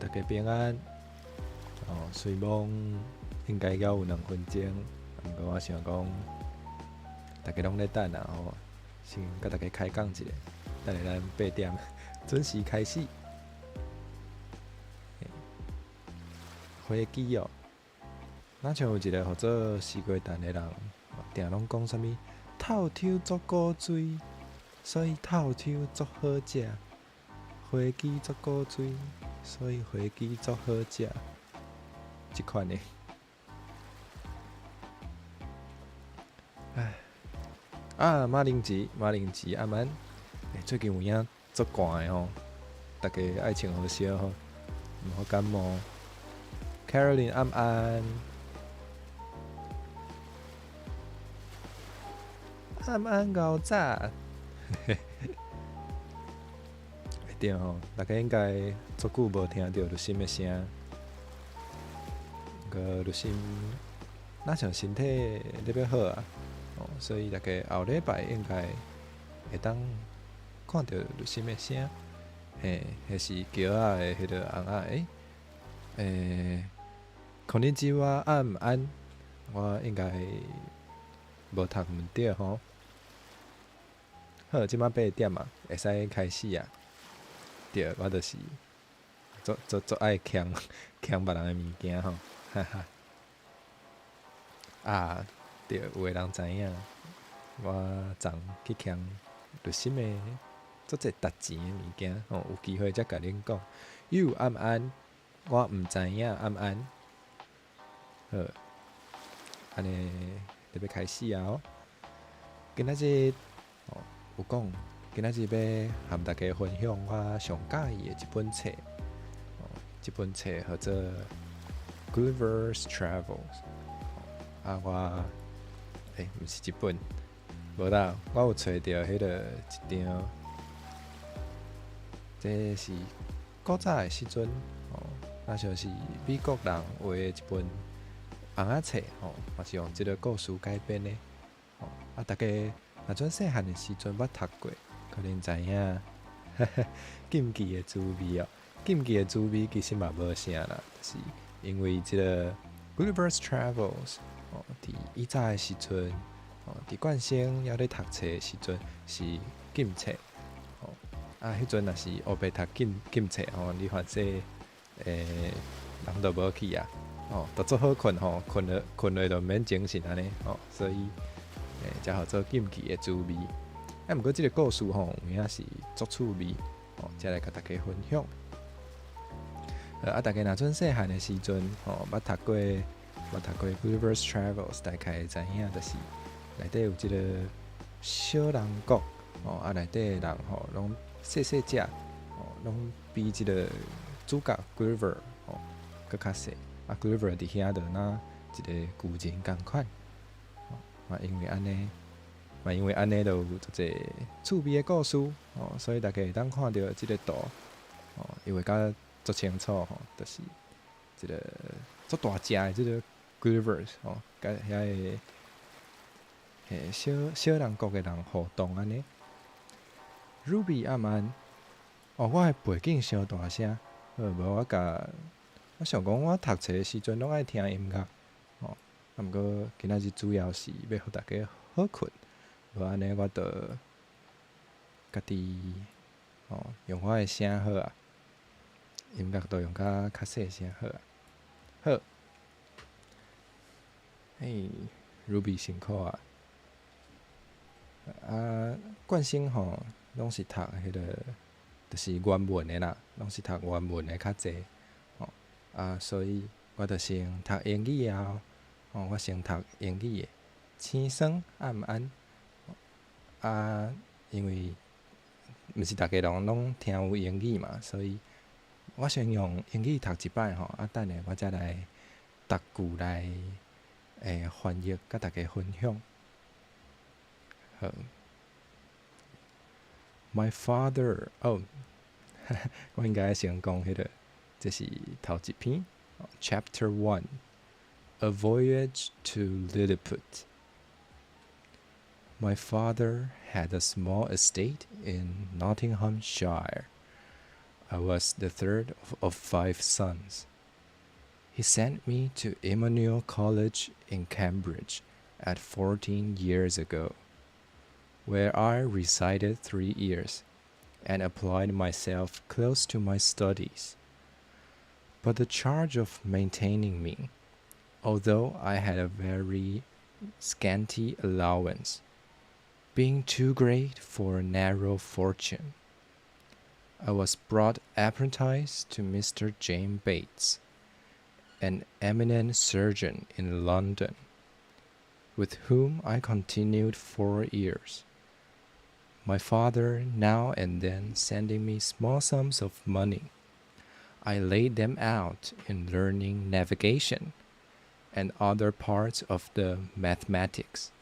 大家平安。哦，雖罔應該猶有2分鐘，毋過我想講，大家攏咧等啊吼，先共大家開講一下，等下咱8點準時開始。飛機哦，若像有一個號做西瓜蛋的人，定攏講啥物透抽足古錐，所以透抽足好食。飛機足古錐，所以飛機足好食。這款的，唉，啊，馬鈴薯，馬鈴薯阿曼，欸，最近有影足寒的吼，大家愛穿好少吼，毋好感冒。Caroline 暗安，暗安𠢕早，嘿嘿，對吼，大家應該足久無聽著綠心的聲。個綠心，若像身體咧欲好啊，哦，所以大家後禮拜應該會當看著綠心的聲，嘿，彼是橋仔的彼個尪仔，欸，欸，こんにちは暗安，我應該無讀毋對吼。好，這馬8點啊，會使開始啊。對，我就是足足足愛劾劾別人的物件吼，哈哈。啊，對，有的人知影，我昨去劾綠心的足濟值錢的物件吼，有機會才共恁講。有暗安，我毋知影暗安。好，按呢就欲開始啊！哦，今仔日哦有講，今仔日欲和大家分享我上佮意的一本冊。哦，這本冊號做《Gulliver's Travels》。啊，我欸，毋是這本，無啦，我有揣著彼个一張，這是古早的時陣，哦，若像是美國人畫的一本尪仔冊，吼，嘛是用這个故事改編的，吼，啊，大家若陣細漢的時陣捌讀過，可能知影禁忌的滋味哦。禁忌的滋味其實嘛無啥啦，就是因為這个《Gulliver's Travels》哦，佇以早的時陣，哦，佇冠生猶咧讀冊的時陣是禁冊，吼，啊，彼陣若是烏白讀禁禁冊吼，你反正欸，人都無去啊，吼，都足好睏吼，睏落睏落就免精神按呢，吼，所以欸，才號做禁忌的滋味。啊，毋過這个故事吼，有影是足趣味，吼，才來共大家分享。啊，大家若陣細漢的時陣，吼，捌讀過《Gulliver's Travels》，大概會知影，就是內底有這个小人國，吼，啊，內底的人吼，攏細細隻，吼，攏比這个主角 Gulliver 吼閣較細。啊，Gulliver 佇遐就若一个巨人仝款，吼，嘛因為按呢，就有足濟趣味的故事，吼，所以大家會當看著這个圖，吼，伊畫甲足清楚吼，就是一个足大隻的這个 Gulliver 吼，佮遐个嘿小小人國的人互動按呢。Ruby 暗安，哦，我的背景傷大聲，好，無我共我想講，我讀冊的時陣攏愛聽音樂，吼，啊，毋過今仔日主要是欲予大家好睏，無按呢我就家己吼用我的聲好啊，音樂都用較較細聲好啊，好。嘿，Ruby 辛苦啊！啊，冠生吼，攏是讀彼个，就是原文的啦，攏是讀原文的較濟，吼啊，所以我就先讀英語的啊，吼，我先讀英語的。青霜暗安，啊，因為毋是逐家人攏聽有英語嘛，所以我先用英語讀一擺吼，啊，等下我才來逐句來欸翻譯，共大家分享。好。My father，哦，我應該先講彼个，這是頭一篇，Chapter One，A Voyage to Lilliput。My father had a small estate in Nottinghamshire. I was the third of five sons. He sent me to Emmanuel College in Cambridge at 14 years ago, where I resided 3 years and applied myself close to my studies. But the charge of maintaining me, although I had a very scanty allowance, being too great for a narrow fortune, I was brought apprentice to Mr. James Bates, an eminent surgeon in London, with whom I continued 4 years, my father now and then sending me small sums of money. I laid them out in learning navigation and other parts of the mathematics,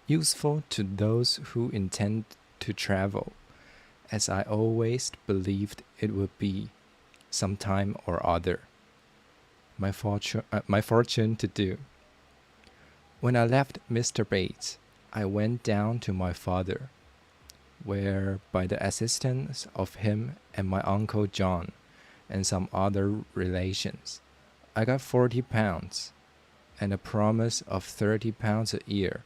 useful to those who intend to travel, as I always believed it would be, some time or other, my fortune to do. When I left Mr. Bates, I went down to my father, where, by the assistance of him and my uncle John, and some other relations, I got £40, and a promise of £30 a year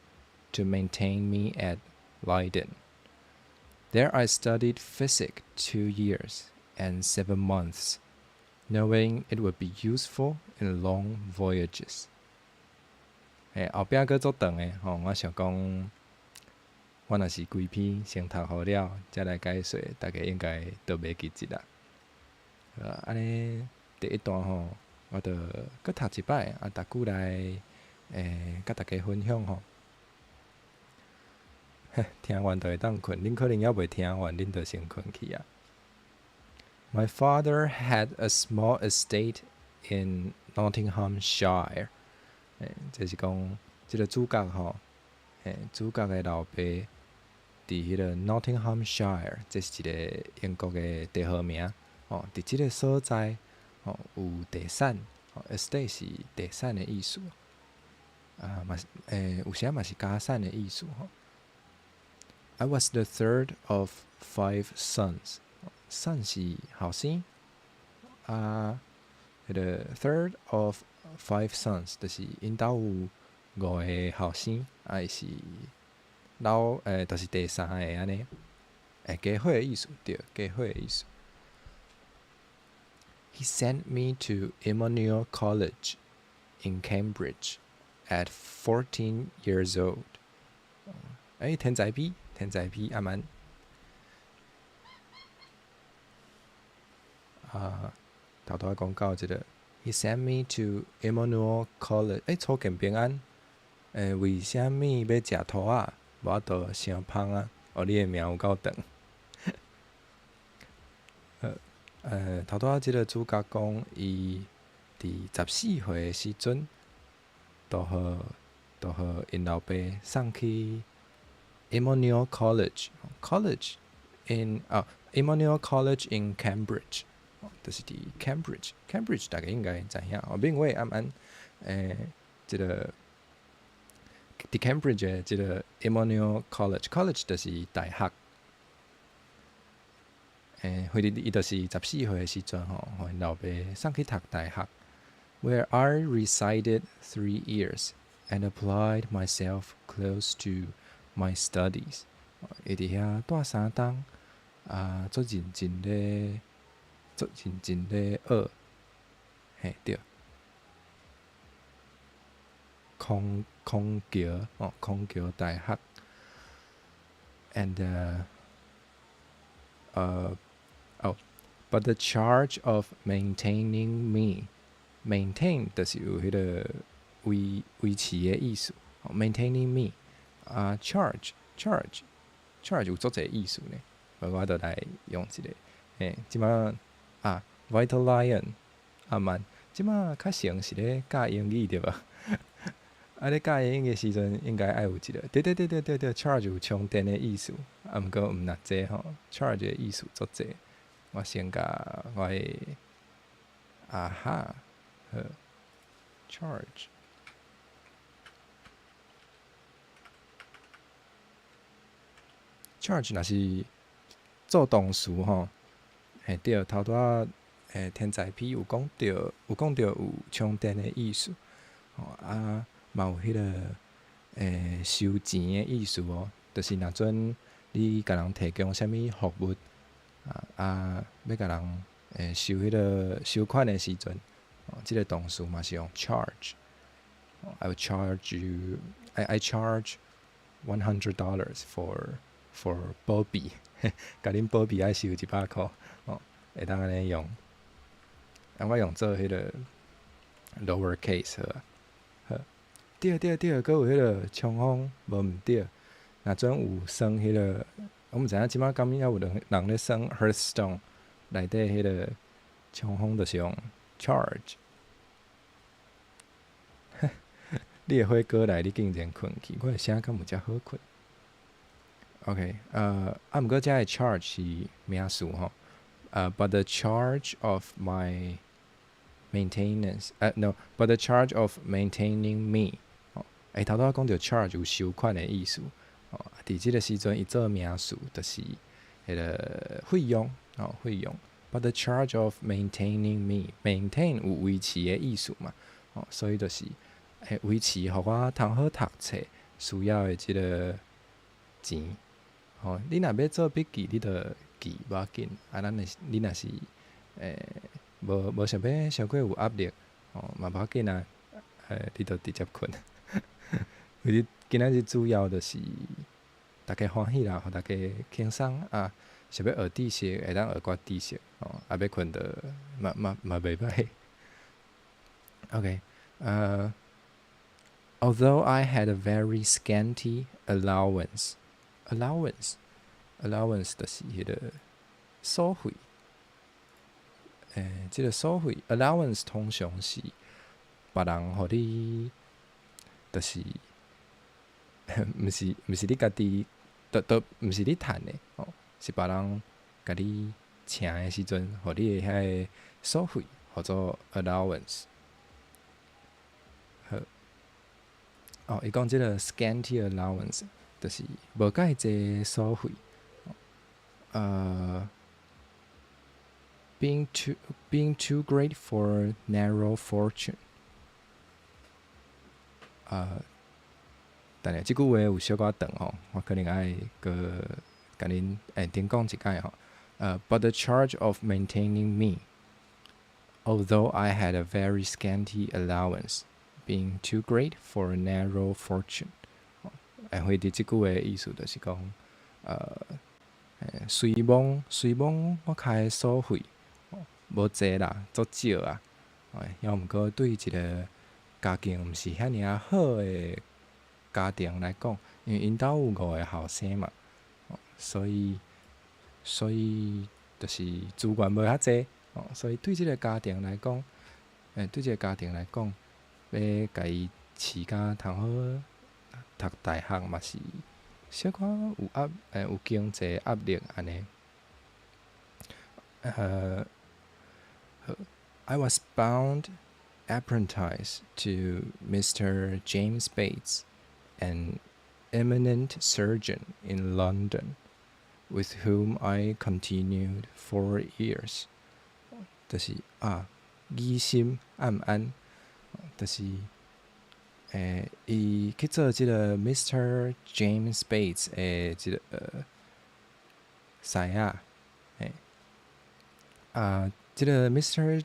to maintain me at Leyden. There I studied physic 2 years and 7 months, knowing it would be useful in long voyages. 欸，後壁閣足長的吼，我想講，我若是規篇先讀予了，才來解說，大家應該都袂記得啦。按呢第一段吼，我就閣讀一擺，啊，逐句來共大家分享吼。聽完就會當睏，恁可能猶未聽完，恁就先睏去啊。My father had a small estate in Nottinghamshire。欸，這是講這个主角吼，欸，主角的老爸佇彼个 Nottinghamshire，這是一个英國的地號名。吼，佇這个所在，吼，有地產，吼，estate 是地產的意思。啊，嘛是，欸，有時嘛是家產的意思吼。I was the third of five sons. Son 是後生，啊，彼个 third of five sons 就是𪜶兜有五个後生，啊，伊是老，欸，就是第三个按呢。欸，家伙的意思，對，家伙的意思。He sent me to Emmanuel College in Cambridge at 14 years old. 欸，天才比，天才比阿曼。啊，頭拄仔講到這个，He sent me to Emmanuel College。欸，初見平安。欸，為啥物欲食兔仔？無法度傷芳啊！哦，你的名有夠長。頭拄仔這个主角講，伊佇14歲的時陣，就予𪜶老爸送去 Emmanuel College，College in 啊，Emmanuel College in Cambridge，就是佇 Cambridge，Cambridge 大家應該知影。哦，明偉暗暗，欸，這个佇 Cambridge 的這个 Emmanuel College，College 就是大學。欸，反正伊就是14歲的時陣吼，予𪜶老爸送去讀大學，where I resided 3 years and applied myself close to my studies。伊佇遐蹛3冬，啊，足認真咧，足認真咧學，嘿對。康康橋哦，康橋大學，and oh, but the charge of maintaining me, maintain 就是有彼个維持的意思，maintaining me 啊，charge charge charge 有足濟意思呢，我就來用一个，嘿，這擺啊，Vital Lion 阿曼，這擺較常是咧教英語對無？啊，咧教英語的時陣，應該愛有一个，對對對對對對，charge 有充電的意思，啊，毋過毋若這吼，charge 的意思足濟。我先共我的，啊哈，好，charge。charge 若是做動詞吼，嘿對，頭拄仔天才 P 有講著有充電的意思，吼啊嘛有彼個收錢的意思哦，就是若準你共人提供啥物服務啊，欲共人收彼個收款的時陣，哦，這個動詞嘛是用 charge。I will charge you. I charge $100 for 保庇，共恁保庇愛收100箍，哦，會當按呢用。啊，我用做彼個 lower case 好啊。好，對對對，閣有彼個衝鋒無毋對。若準有耍彼個，我毋知影這擺敢猶有人咧耍 Hearthstone 內底彼個衝鋒就是用 charge。你的火鍋來，你竟然睏去，我的聲敢有遮好睏？OK，啊，毋過遮的 charge 是名詞吼，but the charge of my maintenance，no，but the charge of maintaining me，哦，頭拄仔講著 charge 有收款的意思，哦，佇這個時陣伊做名詞，就是彼個費用，哦，費用。But the charge of maintaining me，maintain 有維持的意思嘛，哦，所以就是維持予我通好讀冊需要的這個錢，吼，你若欲做筆記，你著記無要緊，啊，咱若是你若是無想欲傷過有壓力，吼，嘛無要緊啊，你著直接睏。因為今仔日主要就是逐家歡喜啦，予逐家輕鬆啊，想欲學知識會當學寡知識，吼，啊欲睏著嘛袂䆀。OK，Although I had a very scanty allowance, allowance, allowance 就是彼個所費。這個所費 allowance 通常是別人予你，就是毋是你家己，都毋是你趁的，吼，是別人共你請的時陣，予你的彼个所費，號做 allowance。好，哦，伊講這個 scanty allowance，就是無蓋濟所費，being too great for narrow fortune。等下，這句話有小可長吼，我可能愛閣共恁重講一擺吼。But the charge of maintaining me, although I had a very scanty allowance, being too great for a narrow fortune。回佇這句話的意思就是講，雖罔我開的所費無濟啦，足少啊，猶毋過對一個家境毋是遐爾仔好的家庭來講，因為𪜶兜有五個後生嘛，所以就是資源無遐濟，所以對這個家庭來講，對這個家庭來講，欲共伊飼甲通好讀大學嘛是小可有經濟壓力按呢。I was bound apprentice to Mr. James Bates, an eminent surgeon in London, with whom I continued 4 years。就是啊，疑心按毋按？就是伊去做這個 Mr. James Bates 的這個師仔，啊，這個 Mr.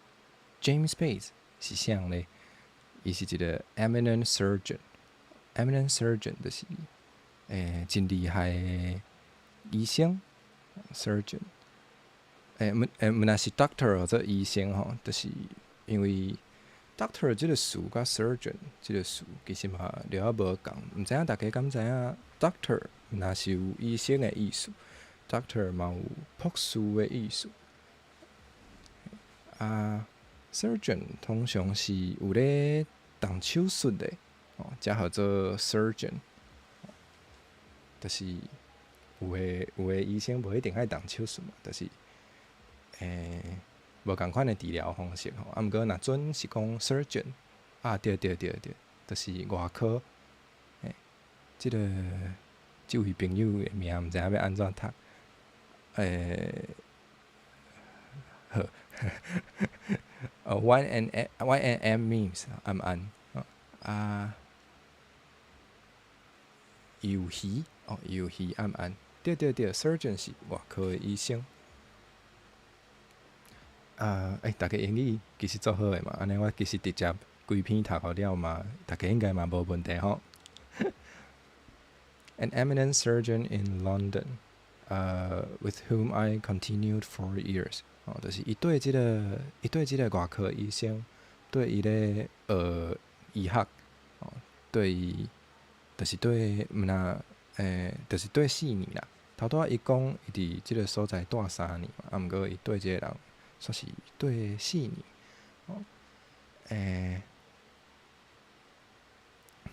James Bates 是啥人咧？伊是一個 eminent surgeon，eminent surgeon 就是真厲害的醫生，surgeon。毋若是 doctor 或者醫生吼，就是因為 doctor 這個詞佮 surgeon 這個詞其實嘛略仔無仝，毋知影大家敢知影 doctor 毋若是有醫生的意思，doctor 嘛有博士的意思。啊，surgeon 通常是有咧動手術的，哦，才號做 surgeon。就是有的醫生無一定愛動手術嘛，就是無仝款的治療方式吼。啊，毋過若準是講 surgeon，啊，對對對對，就是外科。這位朋友的名毋知影欲按怎讀。好，Y and Y and M memes 暗暗啊，魷魚哦，魷魚暗暗，對對對，surgeon 是外科的醫生。啊，欸，逐家英語其實足好的嘛，按呢我其實直接規篇讀予了嘛，逐家應該嘛無問題吼。An eminent surgeon in London, with whom I continued for years。哦，就是伊對這個外科醫生，對伊咧學醫學，哦，對伊，就是對毋若，就是對4年啦。頭拄仔伊講伊佇這個所在蹛3年嘛，啊，毋過伊對這個人，煞是對四年。哦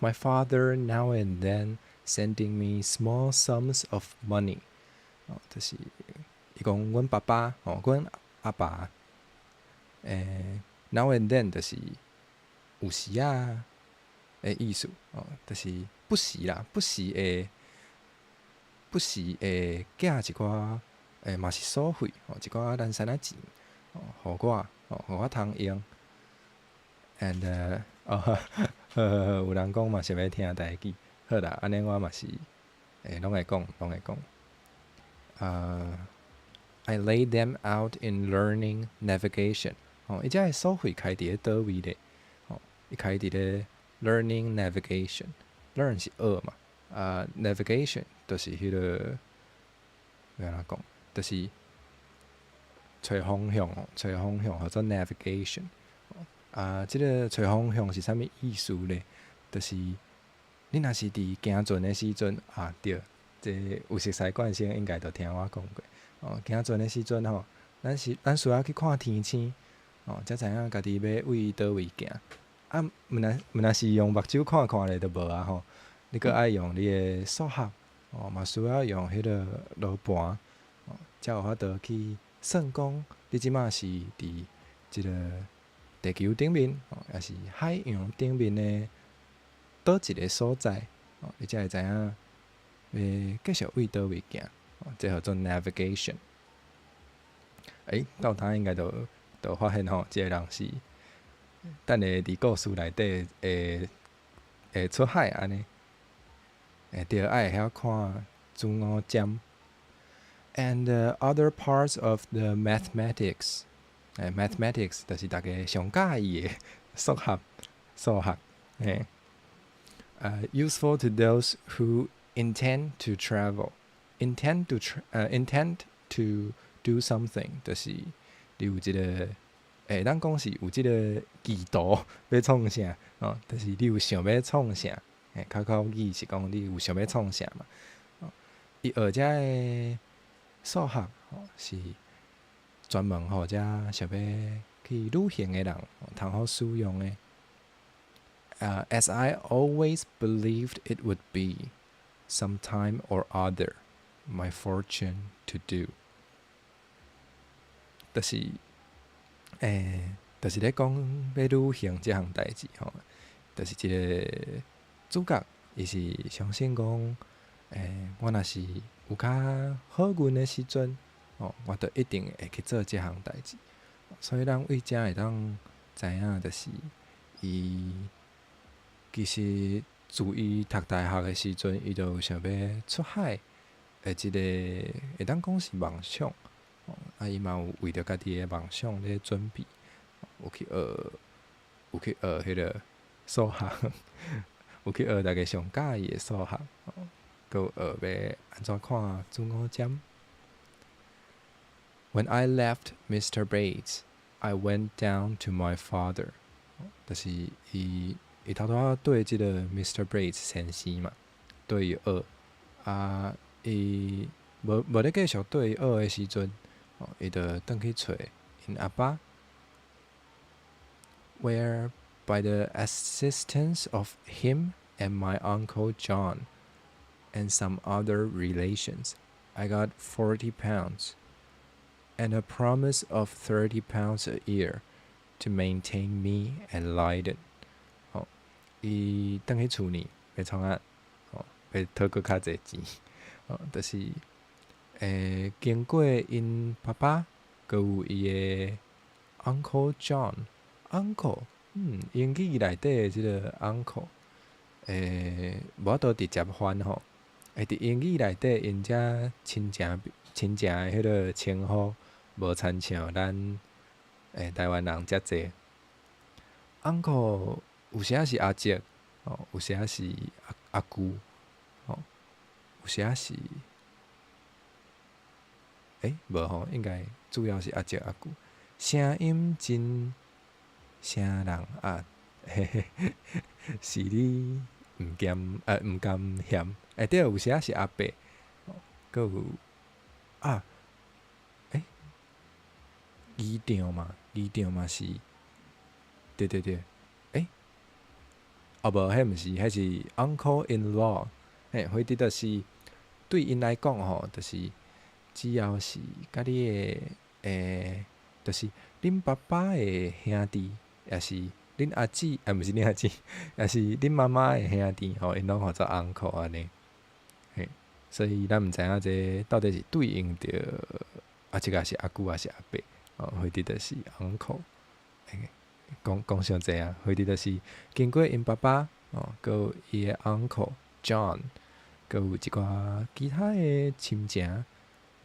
，My father now and then sending me small sums of money。哦，就是伊講阮爸爸，哦，阮阿爸，now and then 就是有時啊的意思，哦，就是不時啦，不時會寄一寡，嘛是所費，哦，一寡零星仔錢，哦，予我，哦，予我通用。And 哦，呵呵，有人講嘛是欲聽台語，好啦，按呢我嘛是，攏會講，攏會講。I laid them out in learning navigation。哦，伊遮的所費開佇咧佗位咧？哦，伊開佇咧 learning navigation。learn 是學嘛，啊，navigation 就是彼個，欲按怎講？就是揣方向哦，揣方向號做 navigation。啊，這個揣方向是啥物意思咧？就是你若是佇行船的時陣啊，對，這有熟似慣性應該都聽我講過。哦，行船的時陣吼，咱需要去看天星，哦，才知影家己欲對佗位行。啊，毋若是用目睭看看咧，就無啊吼。你閣愛用你的數學，哦，嘛需要用彼個羅盤，哦，才有法度去算講你這馬是佇這個地球頂面，哦，抑是海洋頂面的佗一個所在，哦，你才會知影欲繼續對佗位行，哦，這號做 navigation。欸，到遮應該就發現吼，這個人是等下佇故事內底會出海按呢。對，愛會曉看子午針。And other parts of the mathematics，mathematics 就是逐家上佮意的數學，數學，嘿。Useful to those who intend to travel，intend to do something，就是你有這個，咱講是有這個企圖欲創啥，哦，就是你有想欲創啥，口口語是講你有想欲創啥嘛。哦，伊學遮个數學，吼，是專門予遮想欲去旅行的人通好使用的。As I always believed it would be, some time or other, my fortune to do。就是，就是咧講欲旅行這項代誌吼，就是這个主角，伊是相信講，我若是有較好運的時陣，哦，我就一定會去做這項代誌。所以咱對遮會當知影，就是伊其實自伊讀大學的時陣，伊就想欲出海的這個會當講是夢想。啊，伊嘛有為著家己的夢想咧準備，有去學彼個數學，有去學逐家上佮意的數學，閣有學欲按怎看子午針。When I left Mr. Bates, I went down to my father。就是伊頭拄仔對這個 Mr. Bates 先生嘛，對伊學，啊，伊無咧繼續對伊學的時陣，伊就轉去揣𪜶阿爸。Where by the assistance of him and my uncle John and some other relations, I got £40 and a promise of £30 a year to maintain me at Leyden。吼，伊轉去厝呢，欲創啊？吼，欲討閣較濟錢。吼，就是，經過𪜶爸爸，閣有伊的 Uncle John，Uncle，英語內底的這个 uncle，無法度直接翻吼。佇英語內底，𪜶遮親情親情的彼个稱呼，無親像咱台灣人遮濟。Uncle 有時仔是阿叔，吼，有時仔是阿姑，吼，有時仔是，無吼，應該主要是阿叔阿姑。聲音真聲人啊，嘿嘿，是你毋甘毋甘嫌，對，有時仔是阿伯，閣有啊，姨丈嘛，姨丈嘛是，對對對，哦無，彼毋是，彼是 uncle in law，嘿，彼佇就是對𪜶來講吼，就是只要是佮你的就是恁爸爸的兄弟，抑是恁阿姊，啊，毋是恁阿姊，抑是恁媽媽的兄弟吼，𪜶攏號做 uncle 按呢。嘿，所以咱毋知影這到底是對應著阿叔抑是阿姑抑是阿伯，哦，彼佇就是 uncle。講講傷濟啊，彼佇就是經過𪜶爸爸，哦，閣有伊的 uncle John，閣有一寡其他的親情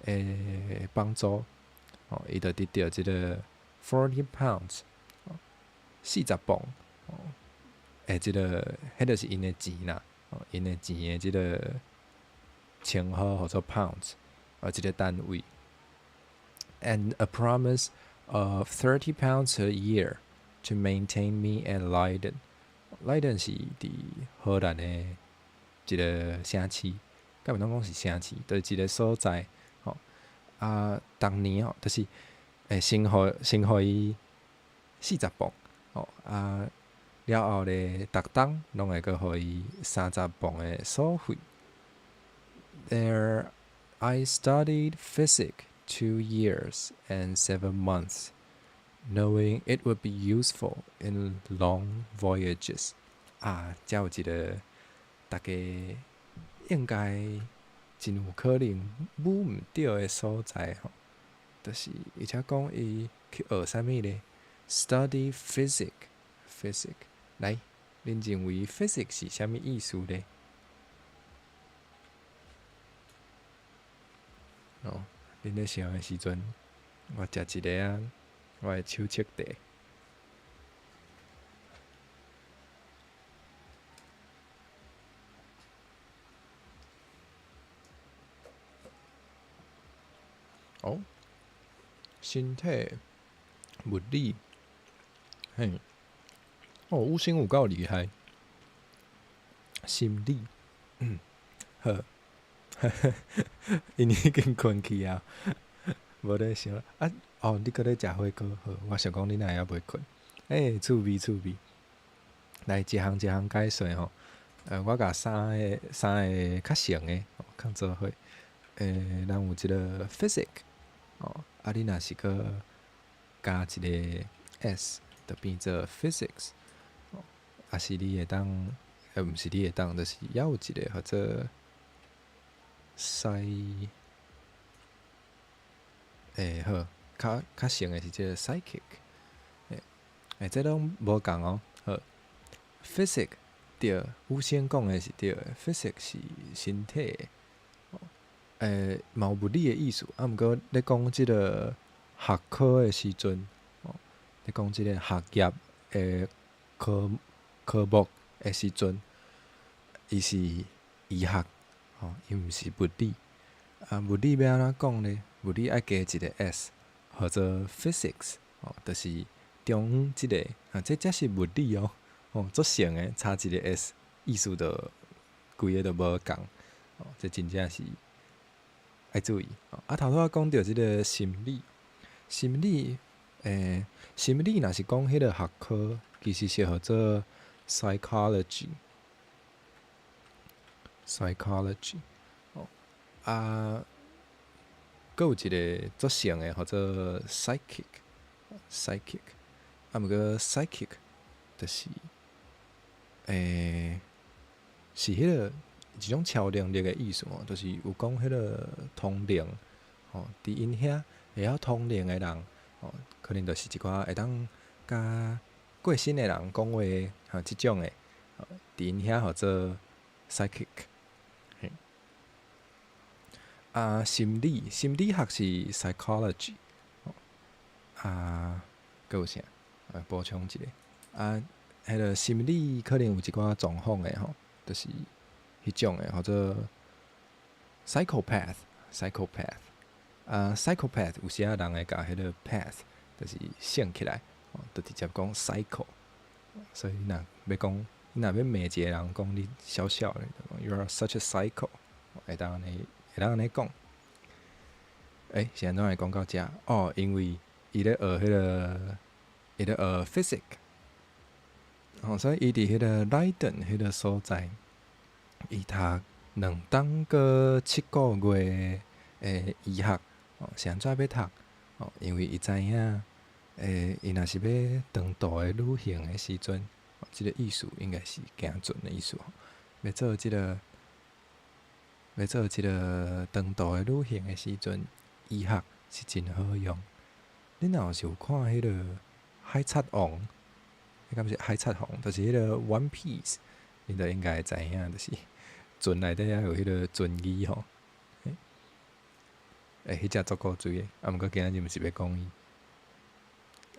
的幫助，哦，伊就得著這个 £40，40磅，哦，這个彼就是𪜶的錢啦，哦，𪜶的錢的這个稱呼號做 pounds，啊，這个單位。And a promise of £30 a year to maintain me at Leyden. Leiden 是佇荷蘭的一个城市，敢會當講是城市，就是一个所在。吼，啊，逐年吼，就是先予先予伊四十磅，吼，啊，了後咧，逐冬攏會閣予伊30磅的所費。There I studied physic 2 years and 7 months, knowing it would be useful in long voyages. 啊，遮有一个大家應該真有可能舞毋著的所在吼，就是伊遮講伊去學啥物咧？Study physic，physic，來，恁認為 physic 是啥物意思咧？哦，恁咧想的時陣，我食一个啊，我的手粟茶。哦，身體物理，嘿，哦，五星有夠厲害，心理，好，𪜶已經睏去啊，無咧想啊，哦，你閣咧食火鍋，好，我想講你哪會猶未睏？趣味趣味，來一項一項解說吼，我共三个三个較像的，囥做伙，咱有這个 physic，哦，啊，你若是閣加一个 s，就變做 physics，哦，啊是你會當，毋是你會當，就是猶有一个號做 psy，好，較較像的是這个 psychic，這攏無仝哦，好，physic 對，宇生講的是對的，physic 是身體的，嘛有物理的意思，啊，毋過咧講這个學科的時陣，哦，咧講這個學業的科科目的時陣，伊是醫學，吼，伊毋是物理。啊，物理欲按怎講咧？物理愛加一个 s，號做 physics，哦，就是中央這个，啊，這才是物理哦，哦，足像的，差一个 s，意思就規个就無仝，哦，這真正是愛注意。啊，頭拄仔講著這个心理，心理，心理若是講彼个學科，其實是號做 psychology，psychology，哦，啊，閣有一个足像的，號做 psychic，psychic，啊，毋過 psychic 就是，是彼个一種超能力的意思哦，就是有講彼个通靈，吼，佇𪜶遐會曉通靈的人，哦，可能就是一寡會當佮過身的人講話，吼，這種的，佇𪜶遐號做 psychic。嘿，啊，心理學是 psychology。啊，閣有啥？啊，補充一下。啊，彼个心理可能有一寡狀況的吼，就是彼種的，號做 psychopath，psychopath。啊，psychopath 有時仔人會共彼个 path 就是省起來，就直接講 psycho。所以你若欲講，你若欲罵一個人講你痟痟的，就講 You are such a psycho，會當按呢講。欸，是按怎會講到遮？哦，因為伊咧學 physic，哦，所以伊佇彼个 Leiden 彼个所在，伊讀2冬閣7個月的醫學，哦，是按怎欲讀？哦，因為伊知影，伊若是欲長途的旅行的時陣，這个意思應該是行船的意思吼，欲做這个長途的旅行的時陣，醫學是真好用。你若有是有看彼个海賊王，彼敢是海賊王？就是彼个 One Piece，你就應該會知影，就是船內底猶有彼个船醫吼。欸，彼隻足古錐的，啊，毋過今仔日毋是欲講伊。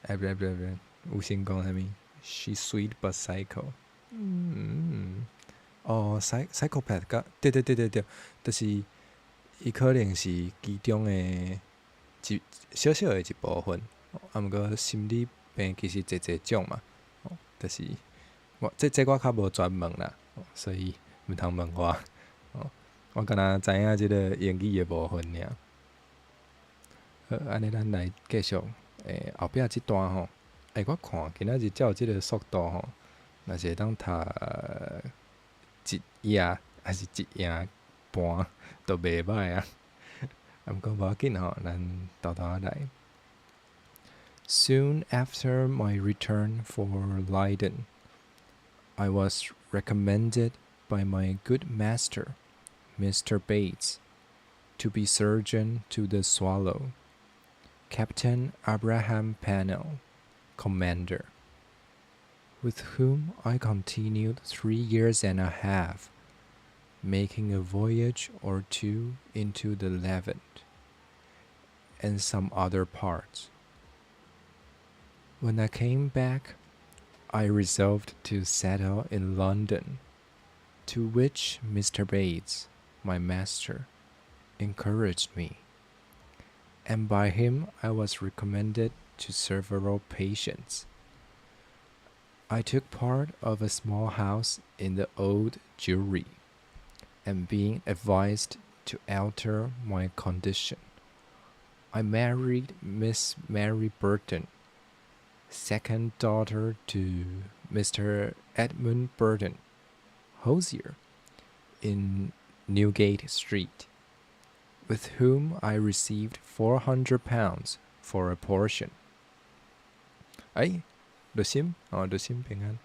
欸，不對不對不對，有先講啥物？She's sweet but psycho。哦，psychopath 佮對對對對對，就是伊可能是其中的一小小的一部分。啊，毋過心理病其實濟濟種嘛，就是我這我較無專門啦，所以毋通問我。我敢若知影這个英語的部分爾。好，按呢咱來繼續，後壁這段吼，欸，我看今仔日照這个速度吼，若是會當讀一頁還是一頁半，都袂䆀啊。啊，毋過無要緊吼，咱沓沓仔來。Soon after my return from Leyden, I was recommended by my good master, Mr. Bates, to be surgeon to the Swallow, Captain Abraham Pannell, commander, with whom I continued 3 years and a half, making a voyage or two into the Levant and some other parts. When I came back, I resolved to settle in London, to which Mr. Bates, my master, encouraged me, and by him I was recommended to several patients. I took part of a small house in the Old Jewry, and being advised to alter my condition, I married Miss Mary Burton, second daughter to Mr. Edmund Burton, hosier, in Newgate Street, with whom I received £400 for a portion. 欸，律心哦，律心平安。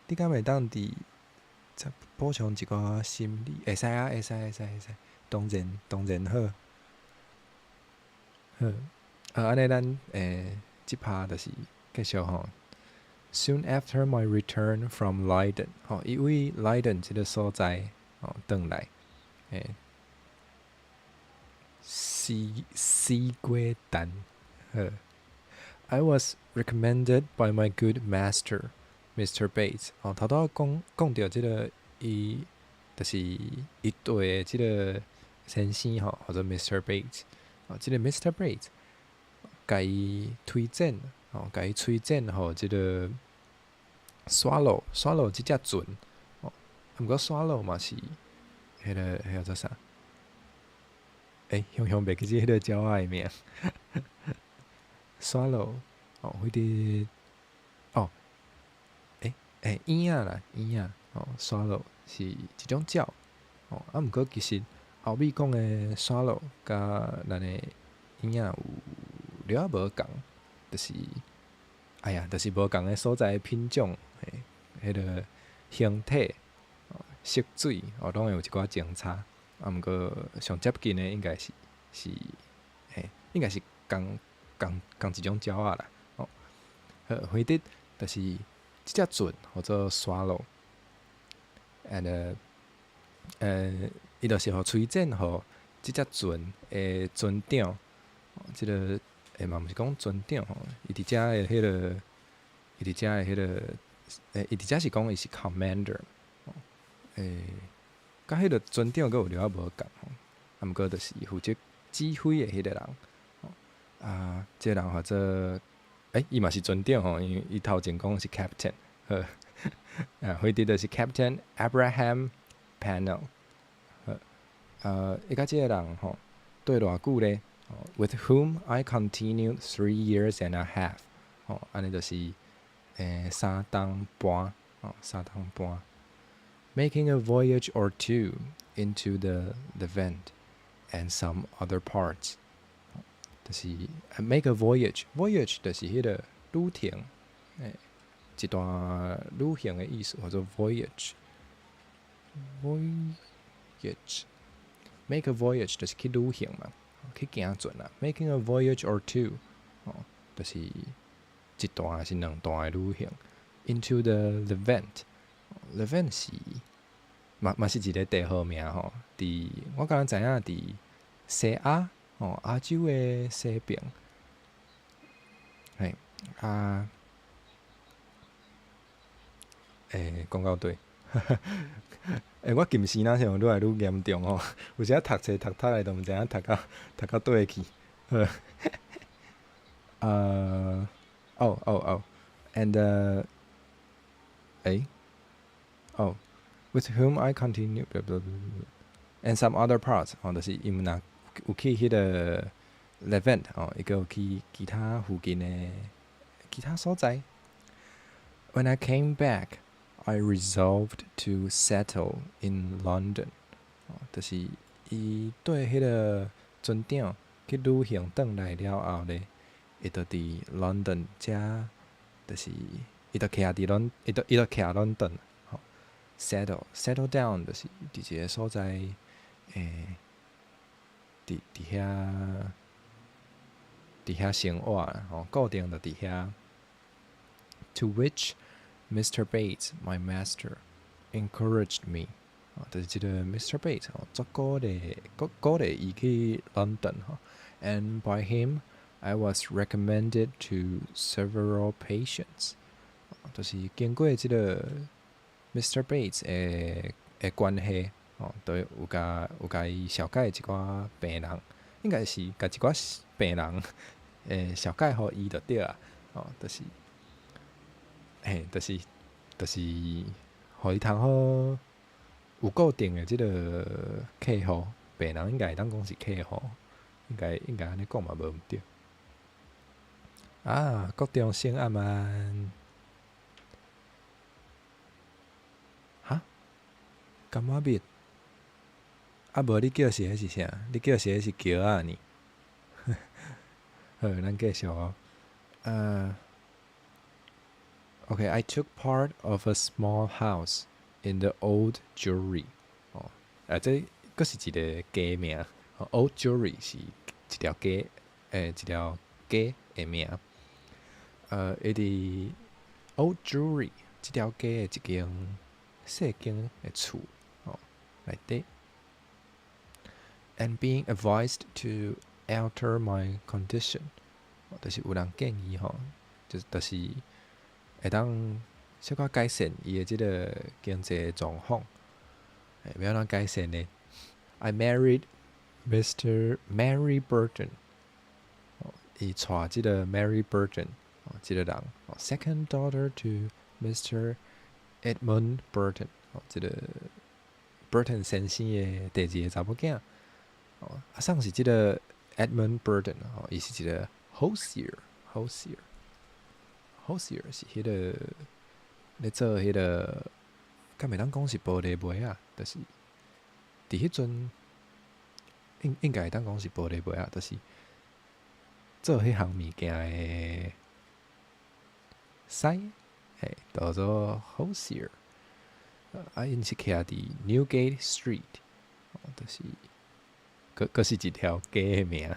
你敢會當佇再補充一寡心理？會使啊，會使，會使，會使，當然當然好。好，啊，按呢咱這趴就是繼續吼。Soon after my return from Leyden，吼，伊對 Leyden 這个所在吼轉來，死死過陳，好。I was recommended by my good master, Mr. Bates。哦，頭拄仔講講著這个伊，就是伊對的這个先生吼，號做 Mr. Bates。哦，這个 Mr. Bates 共伊推薦，吼，共伊推薦予這个 Swallow，Swallow 這隻船，哦，毋過 Swallow 嘛是彼个彼个做啥？欸，雄雄袂記得彼个鳥仔的名。Swallow，哦，彼个，哦，欸，鶯仔啦，鶯仔，哦，Swallow 是一種鳥，哦，啊，毋過其實後尾講的 Swallow 佮咱的鶯仔有略仔無仝，就是，哎呀，就是無仝的所在品種，嘿，彼个形體、色水，哦，攏會有一寡相差。啊，毋過上接近的應該是，嘿，應該是仝仝仝一種鳥仔啦。哦，好，惠特就是這隻船號做 Swallow，and 伊就是予推薦予這隻船的船長，這個嘛毋是講船長吼，伊佇遮的彼個，伊佇遮的彼個，伊佇遮是講伊是 commander，佮彼個船長閣有了仔無仝吼，啊毋過就是負責指揮的彼個人，啊，這個人號做，伊嘛是船長吼，因為伊頭前講是 captain，好，啊，惠特就是 Captain Abraham Pannell，好，伊佮這個人吼綴偌久咧？With whom I continued 3 years and a half，吼，按呢就是3冬半，吼，三冬半。Making a voyage or two into the Levant and some other parts，就是 make a voyage，voyage 就是彼個旅程，一段旅行的意思，號做 voyage，voyage，make a voyage 就是去旅行嘛。去行船啦，making a voyage or two，哦，就是一段還是兩段的旅行。Into the Levant，Levant 是嘛嘛是一個地號名吼。佇我敢若知影佇西亞，吼，亞洲的西邊。嘿，啊，講到佗？我近視若像愈來愈嚴重吼，有時仔讀冊讀讀來都毋知影讀到佗去。好，oh, and oh, with whom I continue, blah, blah, blah, and some other parts，吼，就是因為若有去彼個 Levant 吼，伊閣有去其他附近的其他所在。When I came back, I resolved to settle in London。就是伊綴彼個船長去旅行轉來了後咧，伊就佇 London 遮，就是伊就徛佇倫，伊就徛倫敦，吼，settle down 就是佇一個所在，佇遐生活，吼，固定就佇遐。To which Mr. Bates, my master, encouraged me。就是這個 Mr. Bates 吼，足鼓勵，鼓勵伊去倫敦吼。And by him, I was recommended to several patients。就是經過這個 Mr. Bates 的關係，吼，都有共伊紹介一寡病人，應該是共一寡病人紹介予伊就對啊，吼，就是，嘿，就是，予伊通好有固定的這個客戶，病人應該會當講是客戶，應該按呢講嘛無毋對。啊，國中生暗安。哈？柑仔蜜？啊無你叫啥是啥？你叫啥是蕎仔呢？好，咱繼續哦。OK, I took part of a small house in the Old Jewry。哦，啊，這閣是一個街名。Old Jewry 是一條街，一條街的名。伊佇 Old Jewry 這條街的一間細間的厝，哦，內底。And being advised to alter my condition，就是有人建議吼，就是會當小可改善伊的這個經濟狀況。欲按怎改善呢？I married Mr. Mary Burton。伊娶這個 Mary Burton，這個人，second daughter to Mr. Edmund Burton，這個 Burton 先生的第二個查某囝。啊，啥是這個 Edmund Burton？哦，伊是一個 hosier，hosier，hosier 是彼個咧做彼個，敢會當講是玻璃杯仔？就是佇彼陣應該會當講是玻璃杯仔，就是做彼項物件的師，嘿，叫做 hosier。啊，𪜶是徛佇 Newgate Street，就是閣閣是一條街的名。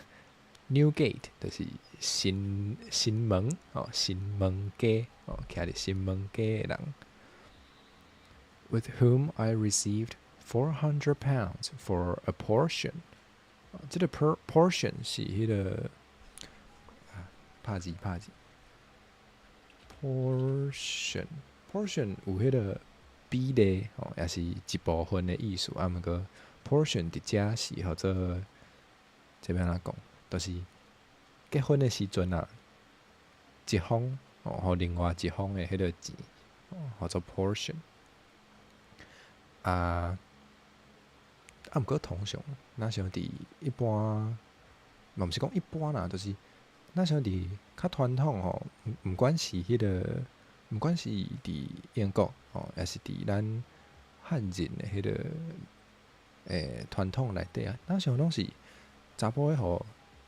Newgate 就是新新門哦，新門街哦，徛佇新門街的人。With whom I received £400 for a portion。這个 portion 是彼个啊，拍字拍字。Portion 有彼个比例吼，也是一部分的意思。啊，毋過 portion 佇遮是號做這欲按怎講？就是結婚的時陣啊，一方哦，予另外一方的彼个錢，號做 portion。啊，啊，毋過通常，若像佇一般，嘛毋是講一般啦，就是若像佇較傳統吼，毋管是彼个，毋管是佇英國吼，抑是佇咱漢人的彼个傳統內底啊，若像攏是查埔的予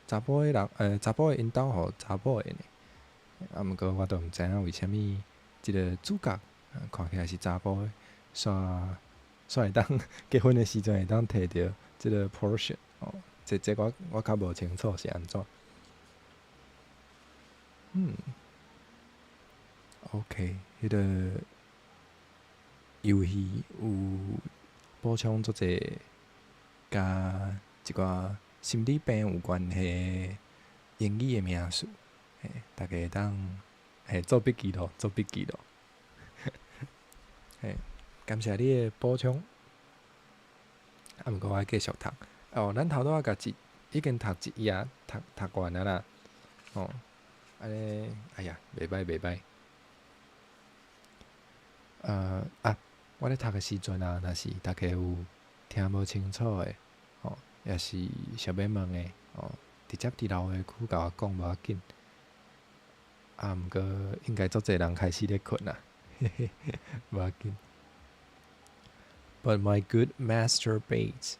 查埔的人，查埔的𪜶兜予查某的呢。啊，毋過我都毋知影為啥物這个主角看起來是查埔的，煞煞會當結婚的時陣會當提著這个 portion 哦，這我較無清楚是按怎。OK，彼个遊戲有補充足濟佮一寡心理病有關係英語的名詞，嘿，大家會當嘿做筆記囉，做筆記囉。嘿，感謝你的補充。啊，毋過我愛繼續讀。哦，咱頭拄仔共一已經讀一頁，讀讀完啊啦。哦，按呢，哎呀，袂䆀袂䆀。啊，我咧讀的時陣啊，若是大家有聽無清楚的，吼，抑是想欲問的，哦，直接佇留言區共我講無要緊。啊，毋過應該足濟人開始咧睏啊，嘿嘿，無要緊。But my good Master Bates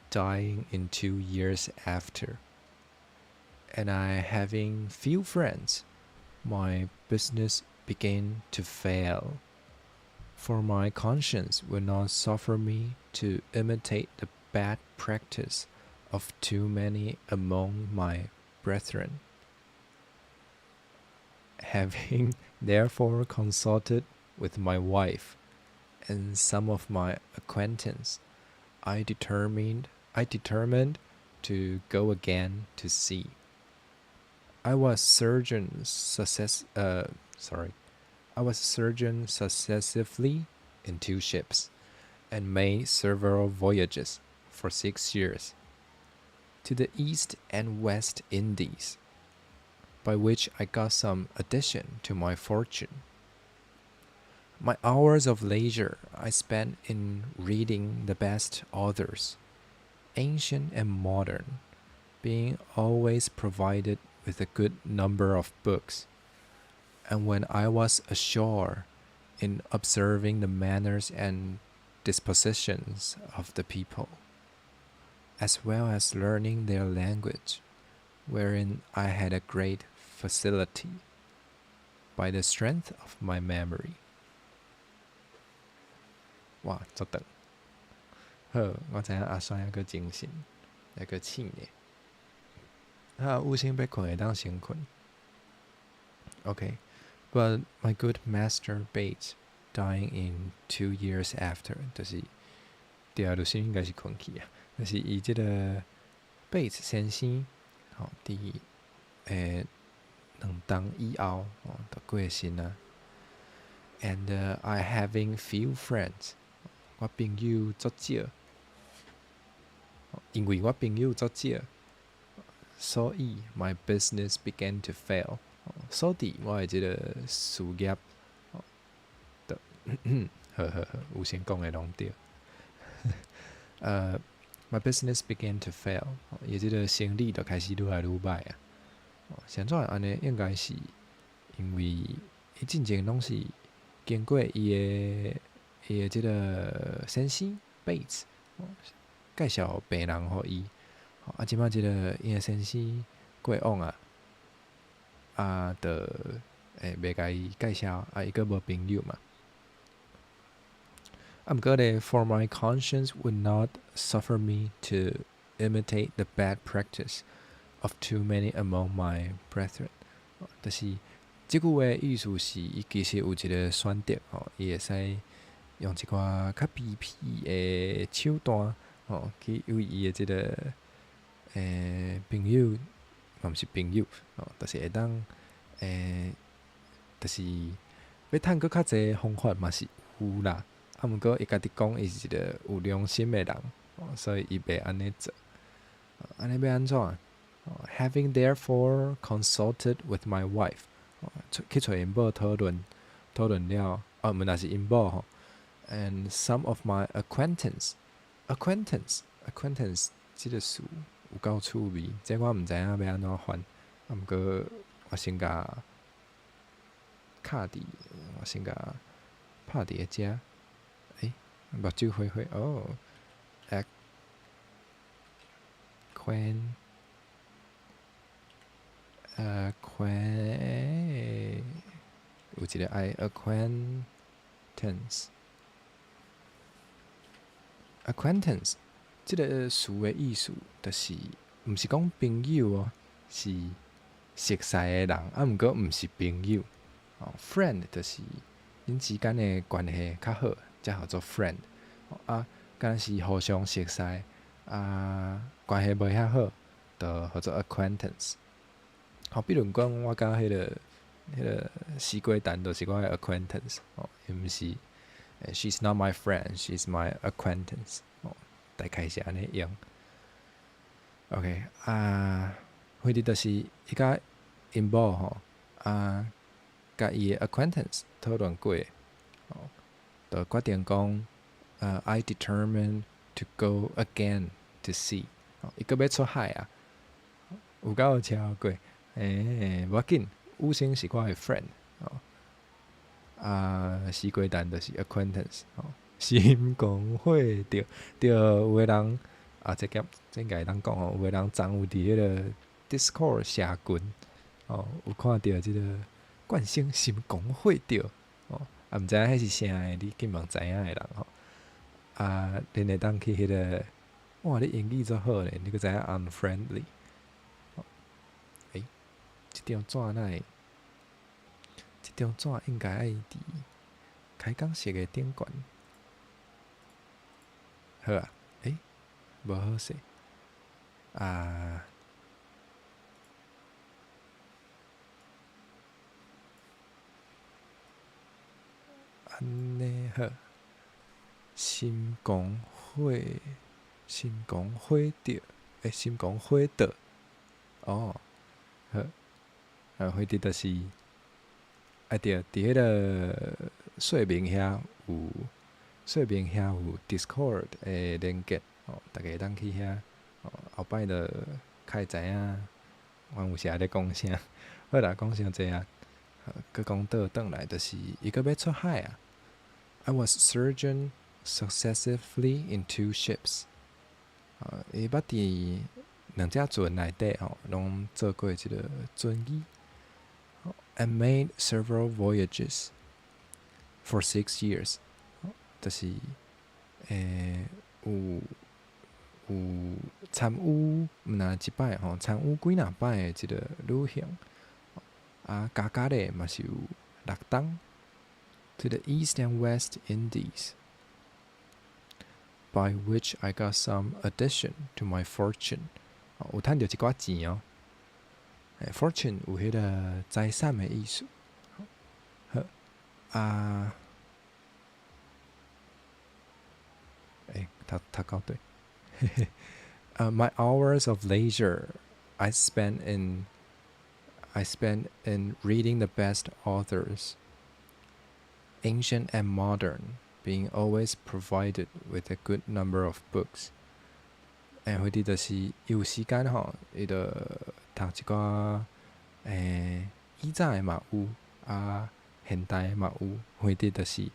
dying in 2 years after, and I having few friends, my business began to fail. For my conscience would not suffer me to imitate the bad practice of too many among my brethren. Having therefore consulted with my wife and some of my acquaintance, I determined to go again to sea. I was surgeon successively in two ships, and made several voyages for 6 years to the East and West Indies, by which I got some addition to my fortune. My hours of leisure I spent in reading the best authors, ancient and modern, being always provided with a good number of books. And when I was ashore, in observing the manners and dispositions of the people, as well as learning their language, wherein I had a great facility by the strength of my memory. 哇，足長。好，我知影阿帥猶閣精神，猶閣醒咧。啊，有先欲睏會當先睏。OK，but my good Master Bates dying in 2 years after，就是對啊，就是應該是睏去啊。就是伊這個 Bates 先生，吼，佇2冬以後，吼，就過身啊。And I having few friends，我朋友足少，因為我朋友足少，所以 my business began to fail。所以我的這个事業，就好好好，有先講的攏對。My business began to fail，伊這个生意就開始愈來愈䆀啊。是按怎會按呢？應該是因為伊進前攏是經過伊的這个先生 Bates 介紹病人予伊，啊，這擺這个伊的先生過往啊，啊，就袂共伊介紹，啊，伊閣無朋友嘛。啊，毋過咧，for my conscience would not suffer me to imitate the bad practice of of too many among my brethren。就是這句話意思是，伊其實有一個選擇吼，伊會使用一寡較卑鄙的手段吼，去為伊的這個朋友，嘛毋是朋友吼，就是會當就是欲趁閣較濟方法嘛是有啦。啊，毋過伊家己講，伊是一個有良心的人，所以伊袂按呢做。按呢欲按怎？Having therefore consulted with my wife，去揣𪜶某討論，討論了，哦，毋若是𪜶某吼。And some of my acquaintance，acquaintance，acquaintance 這個詞有夠趣味，這我毋知影欲按怎翻。啊，毋過我先共敲佇，我先共拍佇咧遮。欸，目睭花花哦，acquaint，有一個 I acquaintance，acquaintance 這個詞的意思，就是毋是講朋友哦，是熟似的人，啊，毋過毋是朋友。哦，friend 就是恁之間的關係較好，才號做 friend。啊，敢若是互相熟似，啊，關係無遐好，就號做 acquaintance。好，比如講，我佮彼個西瓜蛋，就是我的 acquaintance。哦，伊毋是，she's not my friend，she's my acquaintance。哦，大概是按呢用。OK，啊，反正就是伊佮𪜶某吼，啊，佮伊的 acquaintance 討論過，哦，就決定講，I determined to go again to sea。哦，伊閣欲出海啊，有夠超過，無要緊，五星是我的 friend，哦，啊，西瓜蛋就是 acquaintance，哦，心狂火著，著有的人啊，這個這應該會當講吼，有的人昨有佇彼個 Discord 社群，哦，有看著這個冠生心狂火著，哦，啊，毋知影彼是啥的，你去問知影的人吼，啊，恁會當去彼個，哇，你英語足好咧，你閣知影 unfriendly，欸，這張紙哪會？這張紙應該愛佇開講室的頂懸。好啊，欸，無好勢，啊，按呢好，心狂火，心狂火著，欸，心狂火著，哦，好，啊，反正就是，啊對，佇彼個說明遐有。說明遐有 Discord 的連結，哦，大家會當去遐，哦，後擺就較會知影，阮有時咧講啥。好啦，講傷濟啊，閣講倒轉來，就是伊閣欲出海啊。I was surgeon successively in two ships。啊，伊捌佇兩隻船內底吼，攏做過這個船醫，and made several voyages for 6 years。就是，有參與，毋若一擺吼，參與幾若擺的這個旅行，啊，加加咧嘛是有六冬，to the East and West Indies, by which I got some addition to my fortune。有趁著一寡錢哦。fortune 有彼個財產的意思。好，啊。欸，讀讀到對。My hours of leisure I spend in reading the best authors, ancient and modern, being always provided with a good number of books。欸，反正就是伊有時間吼，伊就讀一寡以早的嘛有，啊，現代的嘛有，反正就是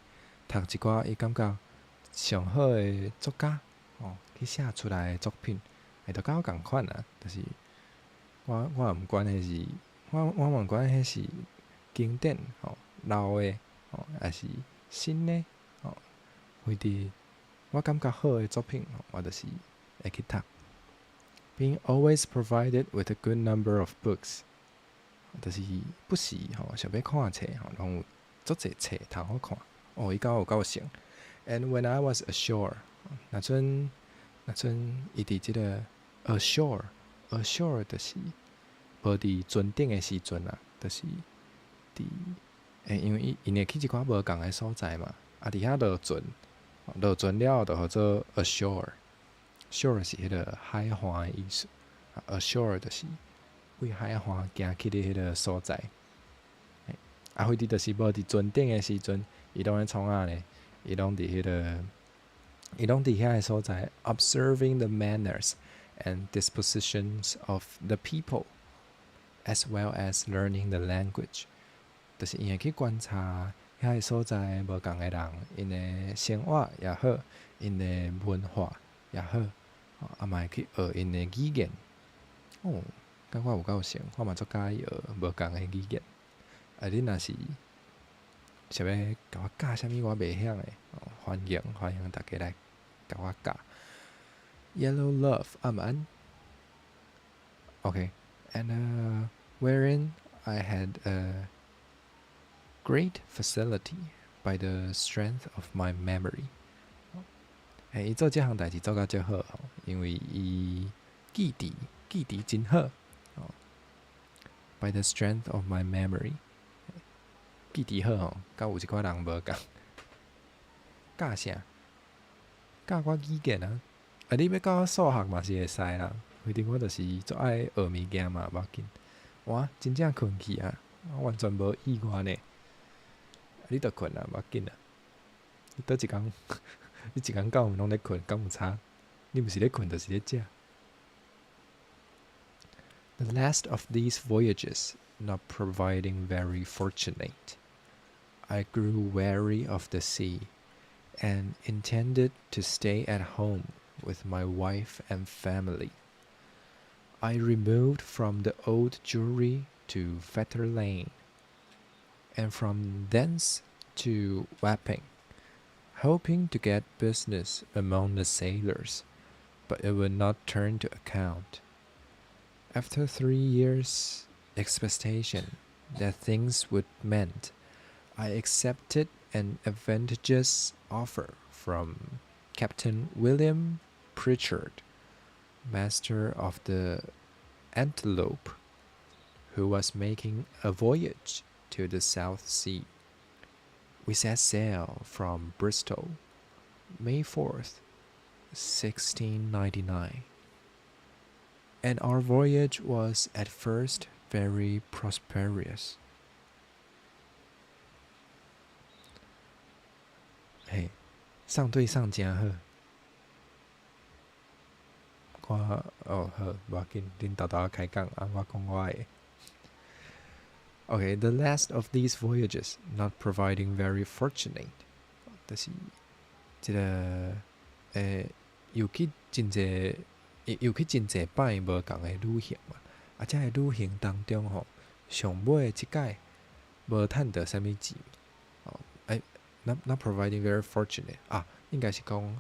讀一寡伊感覺上好的作家吼，去寫出來的作品，會都佮我仝款啊。就是我毋管彼是，我毋管彼是經典吼，老的吼，抑是新的吼，反正我感覺好的作品，我就是會去讀。Being always provided with a good number of books，就是不時吼想欲看冊吼，攏有足濟冊通好看。哦，伊敢有夠省。And when I was ashore，若陣伊佇這个 ashore，ashore 就是無佇船頂的時陣啊，就是佇欸，因為伊𪜶會去一寡無仝的所在嘛，啊，佇遐落船，落船了後就號做 ashore。Shore 是彼个海岸的意思，ashore 就是為海岸行去的彼个所在。啊，反正就是無佇船頂的時陣，伊攏咧創啥呢？伊攏佇遐个所在，observing the manners and dispositions of the people, as well as learning the language。就是伊會去觀察遐个所在無仝的人，𪜶的生活也好，𪜶的文化也好，啊嘛會去學𪜶的語言。哦，感覺有夠像，我嘛足佮意學無仝的語言。啊，恁若是想欲共我教啥物我袂曉的，歡迎歡迎大家來共我教。Yellow Love，暗安。Okay, and wherein I had a great facility by the strength of my memory。欸，伊做這項代誌做甲足好吼，因為伊記憶真好。哦，by the strength of my memory，記憶好吼，佮有一寡人無仝。教啥？教我語言啊！啊，你欲教我數學嘛是會使啦。反正我就是足愛學物件嘛，無要緊。哇，真正睏去啊！我完全無意外呢。你著睏啊，無要緊啊。你佗一工，你一工到晚攏咧睏，敢有差？你毋是咧睏，就是咧食。The last of these voyages not providing very fortunate, I grew weary of the sea, and intended to stay at home with my wife and family. I removed from the Old Jewry to Fetter Lane, and from thence to Wapping, hoping to get business among the sailors, but it would not turn to account. After 3 years' expectation that things would mend, I accepted an advantageous offer from Captain William Pritchard, master of the Antelope, who was making a voyage to the South Sea. We set sail from Bristol, May 4th, 1699, and our voyage was at first very prosperous. 嘿，上對上誠好。我哦好，無要緊，恁沓沓仔開講，啊，我講我的。Okay, the last of these voyages not providing very fortunate，就是這个欸，又去真濟，又去真濟擺無仝的旅行嘛。啊，這个旅行當中吼，上尾這擺無趁著啥物錢。哦，欸，not providing very fortunate 啊，應該是講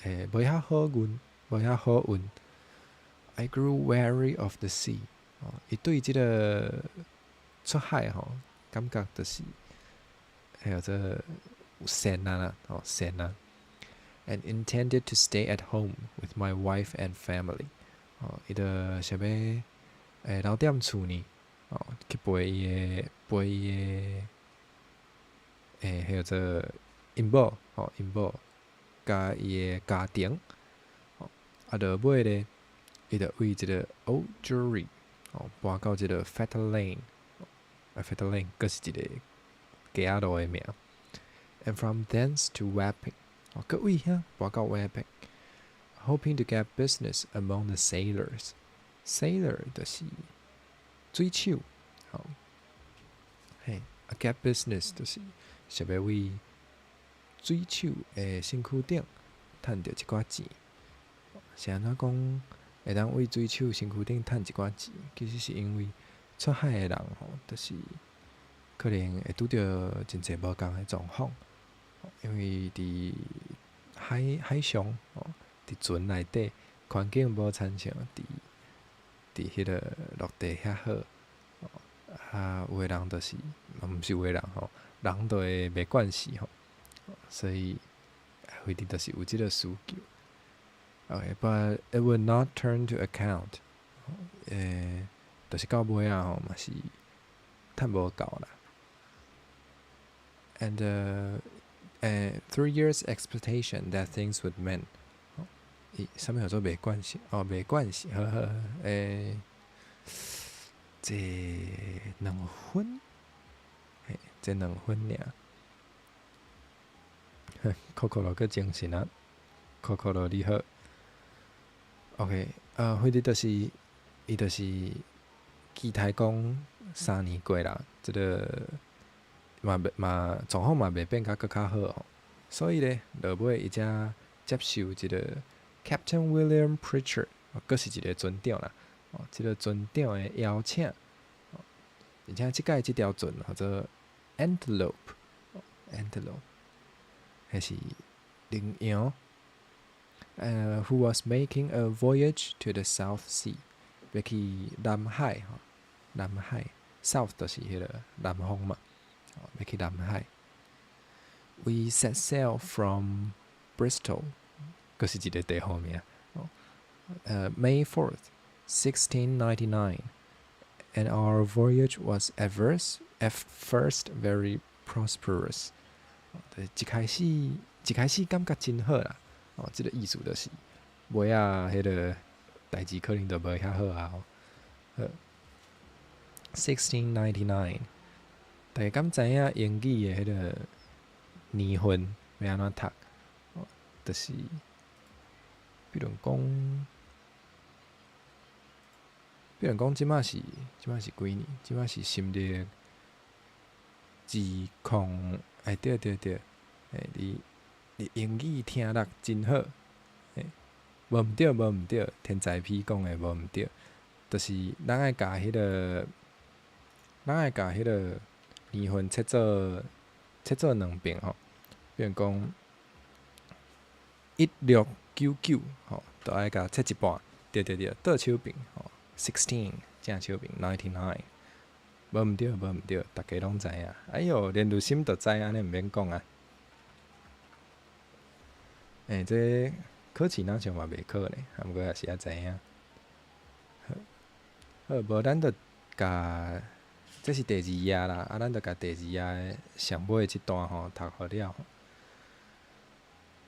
欸，無遐好運，無遐好運。I grew weary of the sea。哦，伊對這个出海吼，感覺就是還有這有跣啊啦，吼跣啊。And intended to stay at home with my wife and family。哦，伊就想欲欸留踮厝呢，哦，去陪伊的欸，彼個做𪜶某，吼𪜶某，佮伊的家庭，吼，啊，落尾咧，伊就為這个 Old Jewry，哦，搬到這个 Fetter Lane，啊，Fetter Lane 閣是一個街仔路的名。And from thence to Wapping，哦，閣為遐搬到 Wapping，hoping to get business among the sailors。Sailor 就是水手，吼，嘿，啊，get business 就是想欲為水手的身軀頂趁著一寡錢。是按怎講會當為水手身軀頂趁一寡錢？其實是因為出海的人吼，就是可能會拄著真濟無仝的狀況，因為佇海上吼，佇船內底環境無親像佇佇彼个陸地遐好，啊，有的人就是，毋是有的人吼，人就會袂慣勢吼，所以反正就是有這个需求。OK，but it would not turn to account，就是到尾仔吼嘛是趁無夠啦。And 3 years' expectation that things would mend。咦，啥物叫做袂慣勢？哦，袂慣勢，好好，這兩分，嘿，這兩分爾。可可樂閣精神啊，可可樂你好。OK，反正就是，伊就是期待講3年過啦，這个嘛袂嘛狀況嘛袂變甲閣較好吼，所以咧，落尾伊才接受這个 Captain William Pritchard，閣是一个船長啦，哦，這个船長的邀請，而且這擺這條船號做 Antelope，Antelope，彼是羚羊。Who was making a voyage to the South Sea，欲去南海吼，南海，South 就是彼个南方嘛，欲去南海。We set sail from Bristol，閣是一个地方名。May 4th, 1699, and our voyage was at first very prosperous。一開始感覺真好啦。哦，這个意思就是尾仔彼个代誌可能就無遐好啊。好，1699，大家敢知影英語的彼个年份欲按怎讀？哦，就是比如講，這擺是幾年？這擺是新曆二空，哎對對對，欸，你英語聽力真好，欸，無毋對，無毋對，天才 P 講的無毋對，就是咱愛共彼个年份切做兩爿吼，比如講1699吼，就愛共切一半，對對對，倒手爿吼，16正手爿 99，無毋對，無毋對，逐家攏知影。哎喲，連律心都知，按呢毋免講啊。欸，這考試若像嘛袂考呢，啊，毋過也是愛知影。好，好，無咱就共這是第二頁啦，啊，咱就共第二頁的上尾這段吼讀予了。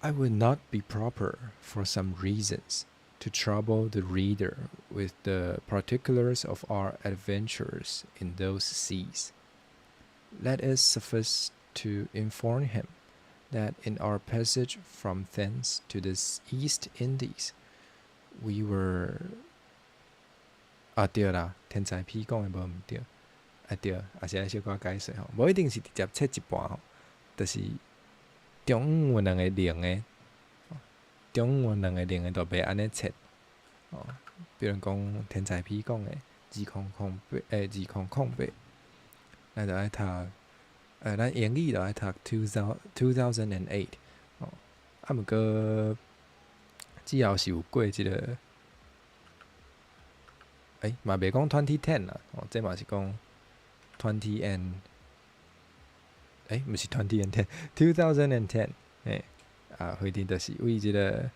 I would not be proper, for some reasons, to trouble the reader with the particulars of our adventures in those seas. Let it suffice to inform him that in our passage from thence to the East Indies, we were 啊對啦，天才 P 講的無毋對，啊對，也是愛小可解釋吼，無一定是直接切一半吼，就是中間有兩個零的，中間有兩個零的就袂按呢切，哦，比如講天才 P 講的2008，2008，咱就愛讀，咱英語就愛讀 2008，哦，啊毋過只要是有過這个，欸，嘛袂講 2010 啦，哦，這嘛是講 twenty and，欸，毋是 twenty and ten，2010，欸，啊，反正就是為這个，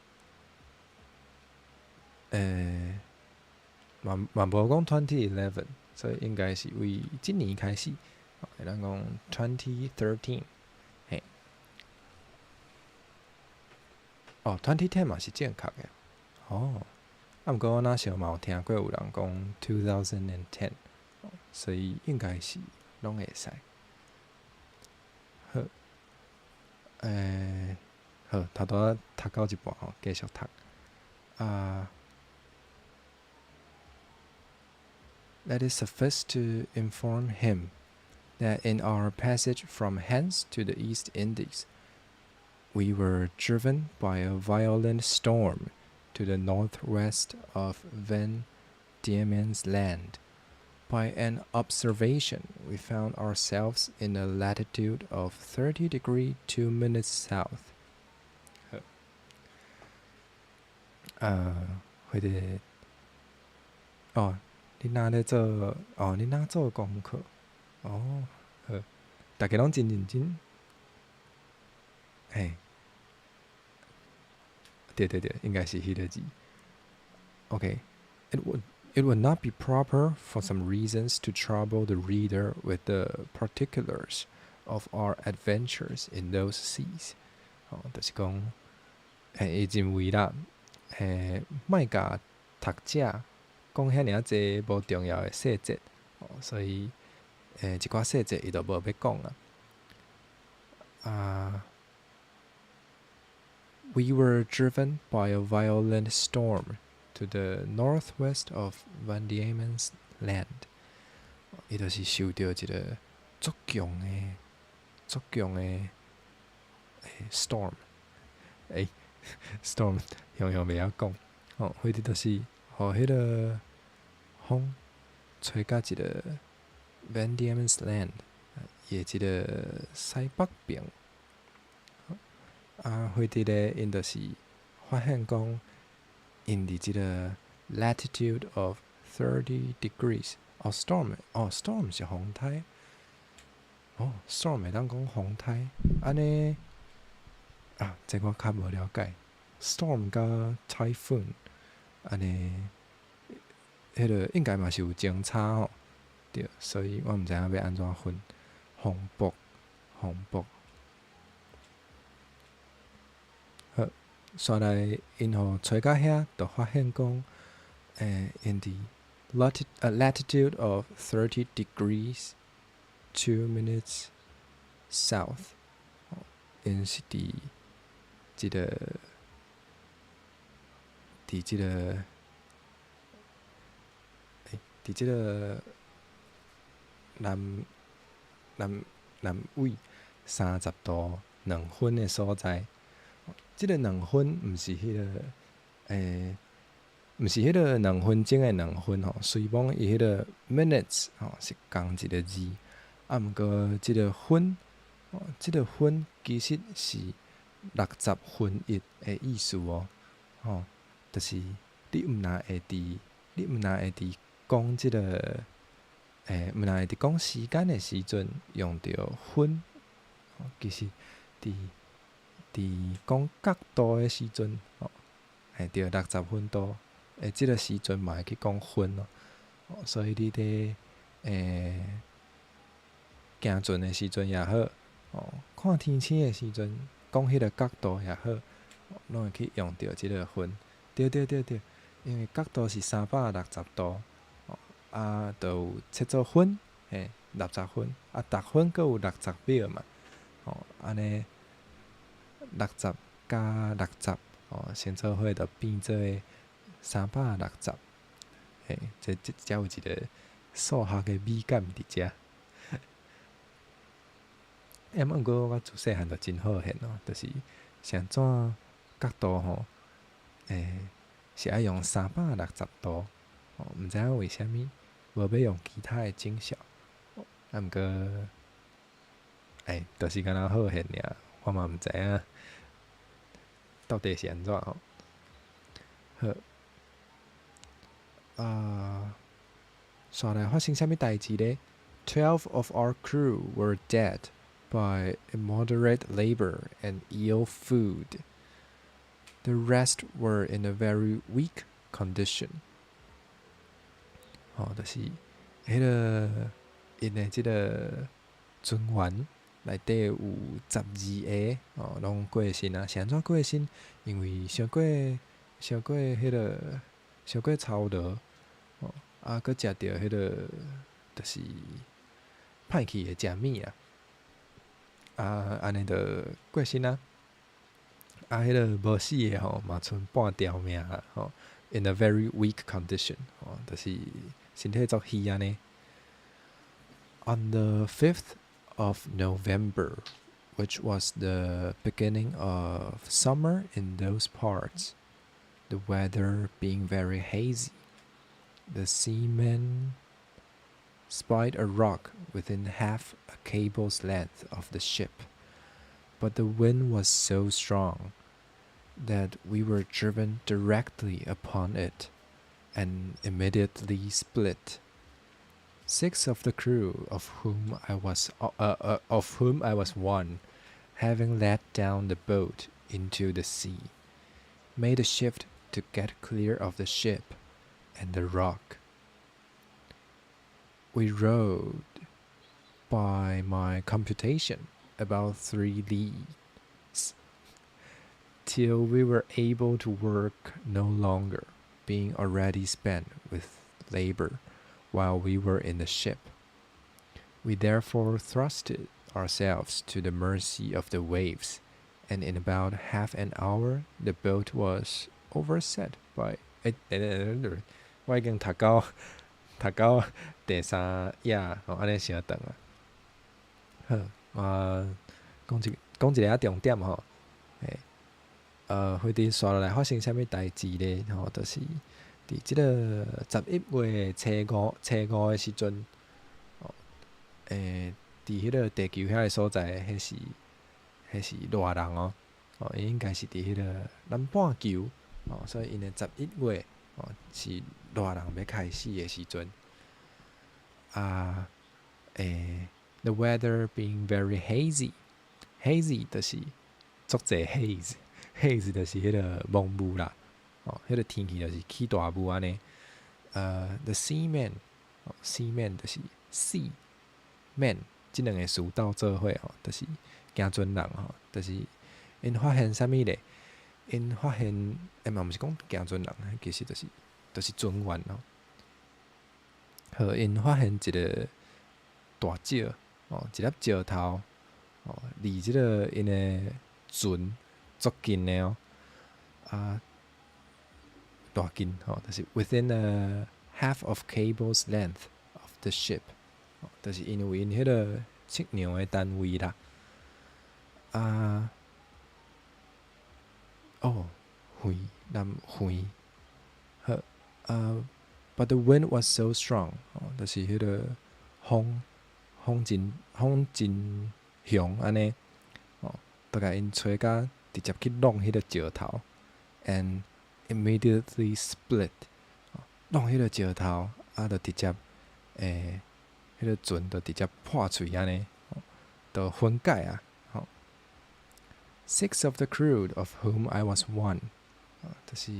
嘛嘛無講 2011，所以應該是為這年開始，會當講 2013，嘿，哦，2010 嘛是正確的，哦。啊，毋過我若像嘛有聽過有人講 2010，所以應該是攏會使。好，好，頭拄仔讀到一半吼，繼續讀。啊，Let it suffice to inform him that in our passage from hence to the East Indies, we were driven by a violent storm to the northwest of Van Diemen's Land. By an observation, we found ourselves in a latitude of 30 degree 2 minutes south. 好，啊，彼个，哦，你若咧做？哦，你若做功課？哦，好，逐家攏真認真。嘿，對對對，應該是彼个字。OK，it would not be proper for some reasons to trouble the reader with the particulars of our adventures in those seas。哦，就是講，欸，伊認為啦，欸，莫共讀者講遐爾仔濟無重要的細節，哦，所以，欸，一寡細節伊就無欲講啊。啊，We were driven by a violent storm to the northwest of Van Diemen's Land。伊就是受著一个足強的、足強的欸 storm，欸，storm 樣樣袂曉講，吼，反正就是予彼个風吹共一个 Van Diemen's Land，伊的這个西北爿。啊，反正咧，𪜶就是發現講，𪜶佇這个 latitude of 30 degrees，哦，storm，哦，storm 是風颱，哦，storm 會當講風颱，按呢，啊，這我較無了解，storm 佮 typhoon，按呢，彼个應該嘛是有相差吼，對，所以我毋知影欲按怎分，風暴，風暴。好，煞來𪜶予吹到遐，就發現講，欸，𪜶佇 latitude of 30 degrees 2 minutes south，𪜶是佇這个，佇這个，欸，佇這个南南南緯三十度兩分的所在。這个兩分毋是彼个，欸，毋是彼个兩分鐘的兩分吼，雖罔伊彼个 minutes 吼是仝一个字，啊，毋過這个分，吼，這个分其實是六十分一的意思哦，吼，就是你毋若會佇講這个，欸，毋若會佇講時間的時陣用著分，其實佇講角度的時陣，吼，嘿，對，六十分度的這个時陣嘛會去講分咯，所以你佇欸行船的時陣也好，哦，看天星的時陣，講彼个角度也好，攏會去用著這个分。對對對對，因為角度是三百六十度，啊，就有切做分，嘿，六十分，啊，逐分閣有六十秒嘛，吼，按呢六十加六十，哦，乘做伙就變做三百六十，嘿，這這才有一個數學的美感佇遮。欸，毋過我自細漢就真好現哦，就是啥怎角度吼，欸，是愛用三百六十度，哦，毋知影為啥物，無欲用其他的整數，啊，毋過，欸，就是敢若好現爾，我嘛毋知影到底是按怎吼。好，啊，煞來發生啥物代誌咧？Twelve of our crew were dead by immoderate labor and ill food. The rest were in a very weak condition. 吼，就是彼个𪜶的這个船員內底有十二个哦，攏過身啊。是按怎過身？因為傷過傷過彼个傷過操勞，哦，啊，閣食著彼个就是歹去的食物啊，啊，按呢就過身啊。啊，彼个無死的吼，嘛賰半條命啊，吼，in a very weak condition，吼，就是身體足虛按呢。On the 5th of November, which was the beginning of summer in those parts, the weather being very hazy, the seamen spied a rock within half a cable's length of the ship, but the wind was so strong that we were driven directly upon it, and immediately split. Six of the crew, of whom I was one, having let down the boat into the sea, made a shift to get clear of the ship and the rock. We rowed, by my computation, about 3 leagues, till we were able to work no longer, being already spent with labor while we were in the ship. We therefore thrusted ourselves to the mercy of the waves, and in about half an hour the boat was overset by 欸，等等等等，我已經讀到第三頁，哦，按呢傷長啊。好，我講一個重點吼，欸，會佇紲落來發生啥物代誌咧？吼，就是佇這个11月初五的時陣，哦，欸，佇彼个地球遐个所在，彼是熱人哦，哦，𪜶應該是佇彼个南半球，哦，所以𪜶的十一月，哦，是熱人欲開始的時陣。啊，欸，the weather being very hazy，hazy 就是足濟 haze，haze 就是彼个濃霧啦，哦，彼个天氣就是起大霧按呢。The seamen，seamen 就是 sea man，這兩個詞鬥做伙吼，就是行船人吼，就是𪜶發現啥物咧？𪜶發現，欸嘛毋是講行船人，其實就是船員哦。好，𪜶發現一个大石，哦，一粒石頭，哦，離這个𪜶的船足近的哦，啊，偌近吼，就是 within a half of cable's length of the ship，就是因為𪜶彼个測量的單位啦。啊，哦，遠南遠，好，啊，but the wind was so strong，哦，就是彼个風真強按呢，哦，就共𪜶吹甲直接去挵彼个石頭，and immediately split，挵彼个石頭，啊，就直接，欸，彼个船就直接破碎按呢，就分解啊。Six of the crew, of whom I was one，就是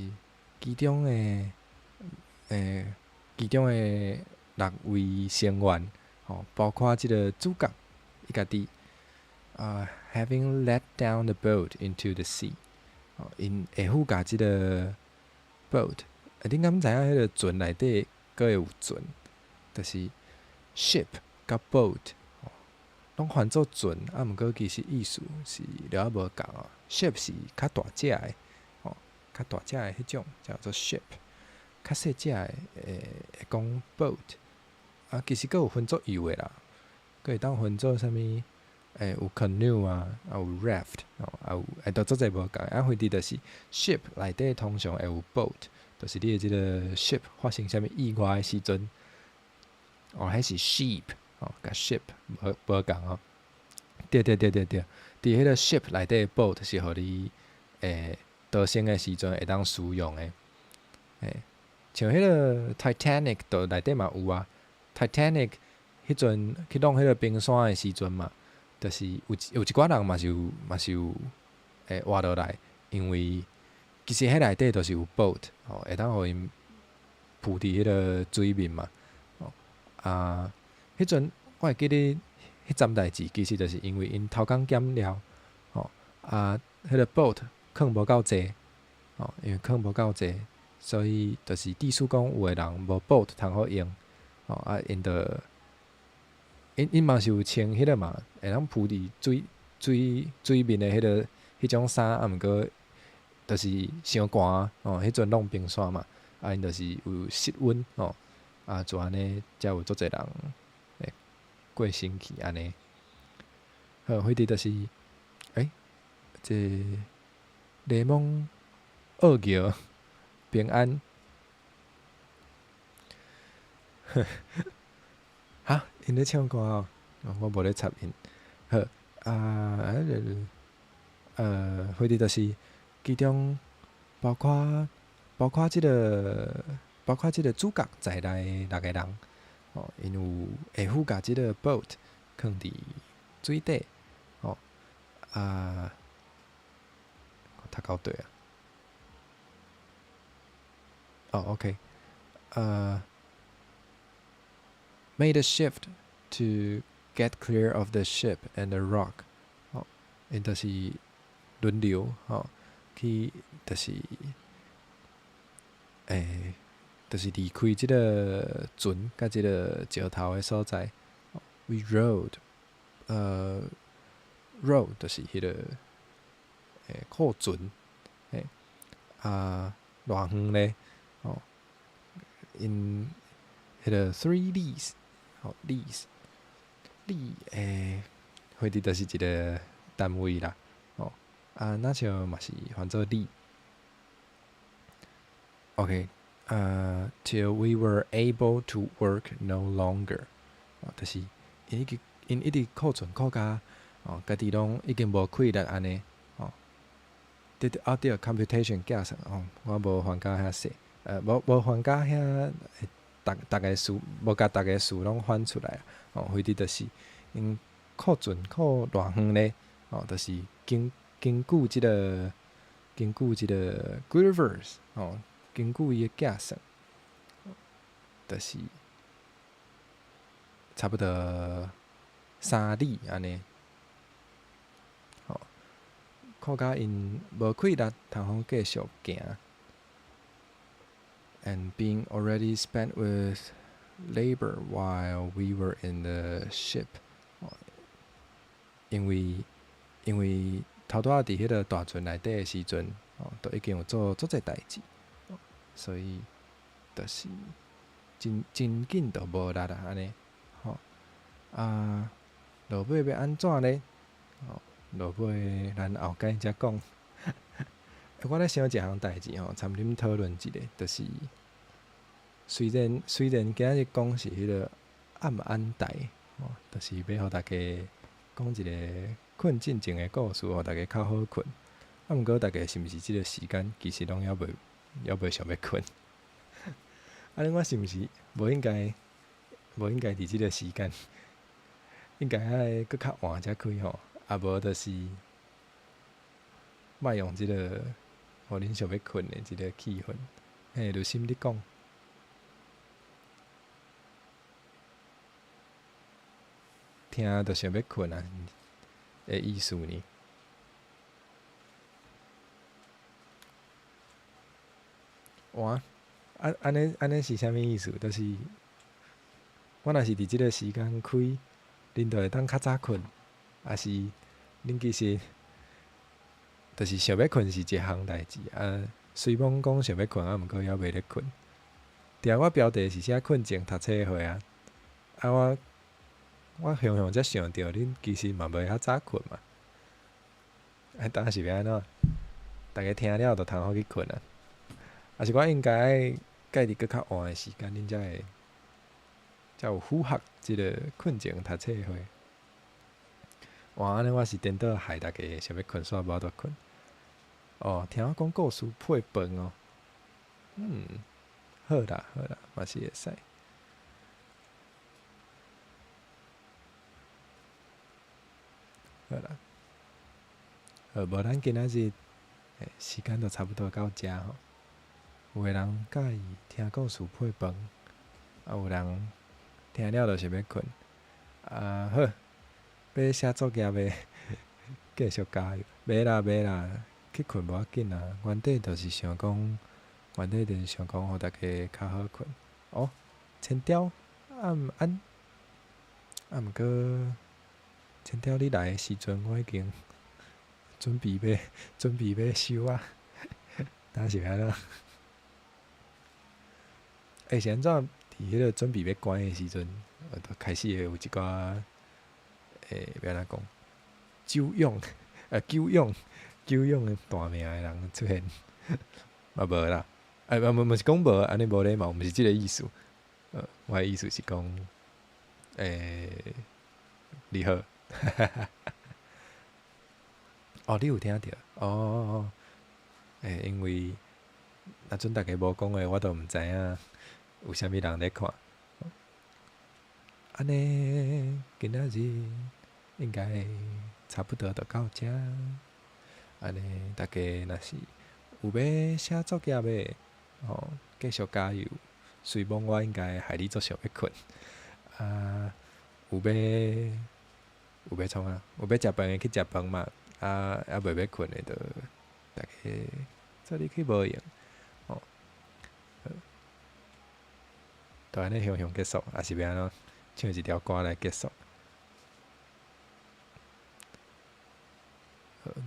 其中的六位成員，吼，包括這个主角，伊家己，啊，having let down the boat into the sea，哦，𪜶會赴共這个 boat，欸，恁敢知影彼个船內底閣會有船？就是 ship 佮 boat，攏翻做船，啊，毋過其實意思是了無仝哦。ship 是較大隻的，吼，較大隻的彼種叫做 ship，較細隻的會講 boat。啊，其實閣有分做幼的啦，閣會當分做啥物？欸，有 canoe 啊，啊有 raft，哦，啊有，欸，都足濟無仝。啊，反正就是 ship 內底通常會有 boat，就是你的這个 ship 發生啥物意外的時陣，哦，彼是 sheep。哦，佮 ship 無仝哦。對對對對對，佇彼个 ship 內底 boat 是予你逃生的時陣會當使用的。欸，像彼个 Titanic 就內底嘛有啊，Titanic 彼陣去挵彼个冰山的時陣嘛，就是有一寡人嘛是有活落來，因為其實彼內底就是有 boat，吼，會當予𪜶浮佇彼个水面嘛。哦，啊，彼陣我會記得彼欉代誌，其實就是因為𪜶偷工減料，吼，啊，彼个 boat 囥無夠濟，吼，因為囥無夠濟，所以就是意思講有的人無 boat 通好用，吼，啊，𪜶就𪜶嘛是有穿彼个嘛，會當浮佇水面的彼種衫，啊，毋過就是傷寒，吼，彼陣挵冰山嘛，啊，𪜶就是有失溫，吼，啊，就按呢，才有足濟人會過身去按呢。好，反正就是，欸，這雷蒙惡叫平安。哈？𪜶咧唱歌哦？我無咧插𪜶。好，啊，反正就是其中包括這个包括這个主角在內六个人，哦，𪜶有會赴共這个 boat 囥佇水底，哦，啊，讀到佗啊？哦，OK，made a shift to get clear of the ship and the rock，哦，𪜶就是輪流，吼，去就是，就是離開這个船佮這个石頭的所在。We rowed，row 就是彼个，靠船，嘿，啊，偌遠咧？哦，𪜶彼个 three leagues，吼，leagues，里或者就是一个單位啦，哦，啊，若像嘛是翻做里。OK，till we were able to work no longer，哦，就是𪜶已經𪜶一直靠船靠甲，哦，家己攏已經無氣力按呢，哦，對對，啊對，computation 計算，哦，我無翻甲遐細，無翻甲遐，逐逐个詞，無共逐个詞攏翻出來，哦，反正就是𪜶靠船靠偌遠咧，哦，就是根據這個 Gulliver's，哦，根據伊的計算，就是差不多3里按呢，吼，靠甲𪜶無氣力，通好繼續行。And being already spent with labor while we were in the ship，因為頭拄仔佇彼个大船內底的時陣，哦，都已經有做足濟代誌，所以就是真真緊就無力啦，按呢，吼，啊，落尾欲按怎咧？吼，落尾咱後蓋才講。我咧想一項代誌吼，參恁討論一下，就是雖然今仔日講是彼个暗安台，吼，就是欲予大家講一个睏進前的故事，予大家較好睏。啊，毋過大家是毋是這个時間其實攏猶未想欲睏？按呢我是毋是無應該佇這个時間，應該愛閣較晚才開吼？啊無就是莫用這个予恁想欲睏的這个氣氛。嘿，劉心你講，聽就想欲睏啊的意思呢？哇，啊，按呢是啥物意思？就是我若是佇這个時間開，恁就會當較早睏，抑是恁其實就是想欲睏是一項代誌啊。雖罔講想欲睏，啊，毋過猶袂咧睏。對啊，我標題是寫睏前讀冊會啊。啊，我雄雄才想著，恁其實嘛袂遐早睏嘛。啊，當時欲按怎？逐家聽了就通好去睏啊。抑是我應該愛改佇閣較晚的時間，恁才會才有符合這个睏前讀冊會。哇，按呢我是顛倒害逐家想欲睏，煞無法度睏。哦，聽我講故事配飯哦。好啦好啦，嘛是會使。好啦，好，無咱今仔日時間就差不多到遮吼。有的人佮意聽故事配飯，啊，有人聽了就想欲睏。啊，好，欲寫作業的繼續加油。袂啦袂啦，去睏無要緊啊。原底就是想講，原底就是想講，予大家較好睏。哦，千雕暗安，啊，毋過千雕你來的時陣，我已經準備欲收啊。當時欲按怎？是按怎？佇彼个準備欲關的時陣，就開始會有一寡，欲按怎講？久仰，久仰，久仰的大名的人出現，嘛無啦。毋是講無，按呢無禮貌，毋是這个意思。我的意思是講，你好。哦，你有聽著？哦哦哦。因為若陣逐家無講話，我都毋知影有啥物人咧看。按呢，今仔日應該差不多就到遮。按呢，逐家若是有欲寫作業的，吼，繼續加油。雖罔我應該害你足想欲睏。啊，有欲創啊？有欲食飯的去食飯嘛。啊，猶未欲睏的，就逐家做伙去無閒。吼，就按呢雄雄結束，抑是欲按怎？唱一條歌來結束。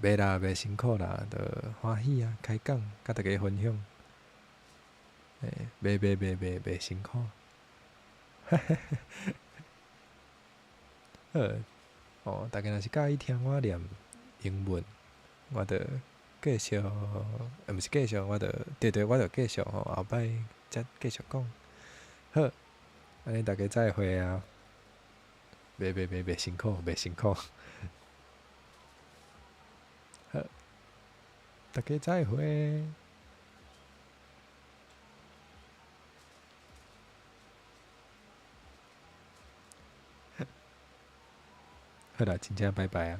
袂啦，袂辛苦啦，就歡喜啊，開講，佮大家分享。欸，袂袂袂袂袂辛苦。好，哦，大家若是佮意聽我念英文，我就繼續，毋是繼續，我就對對，我就繼續吼，後擺才繼續講。好，按呢大家再會啊！袂袂袂袂辛苦，袂辛苦。好，大家再會。好啦，真正拜拜啊！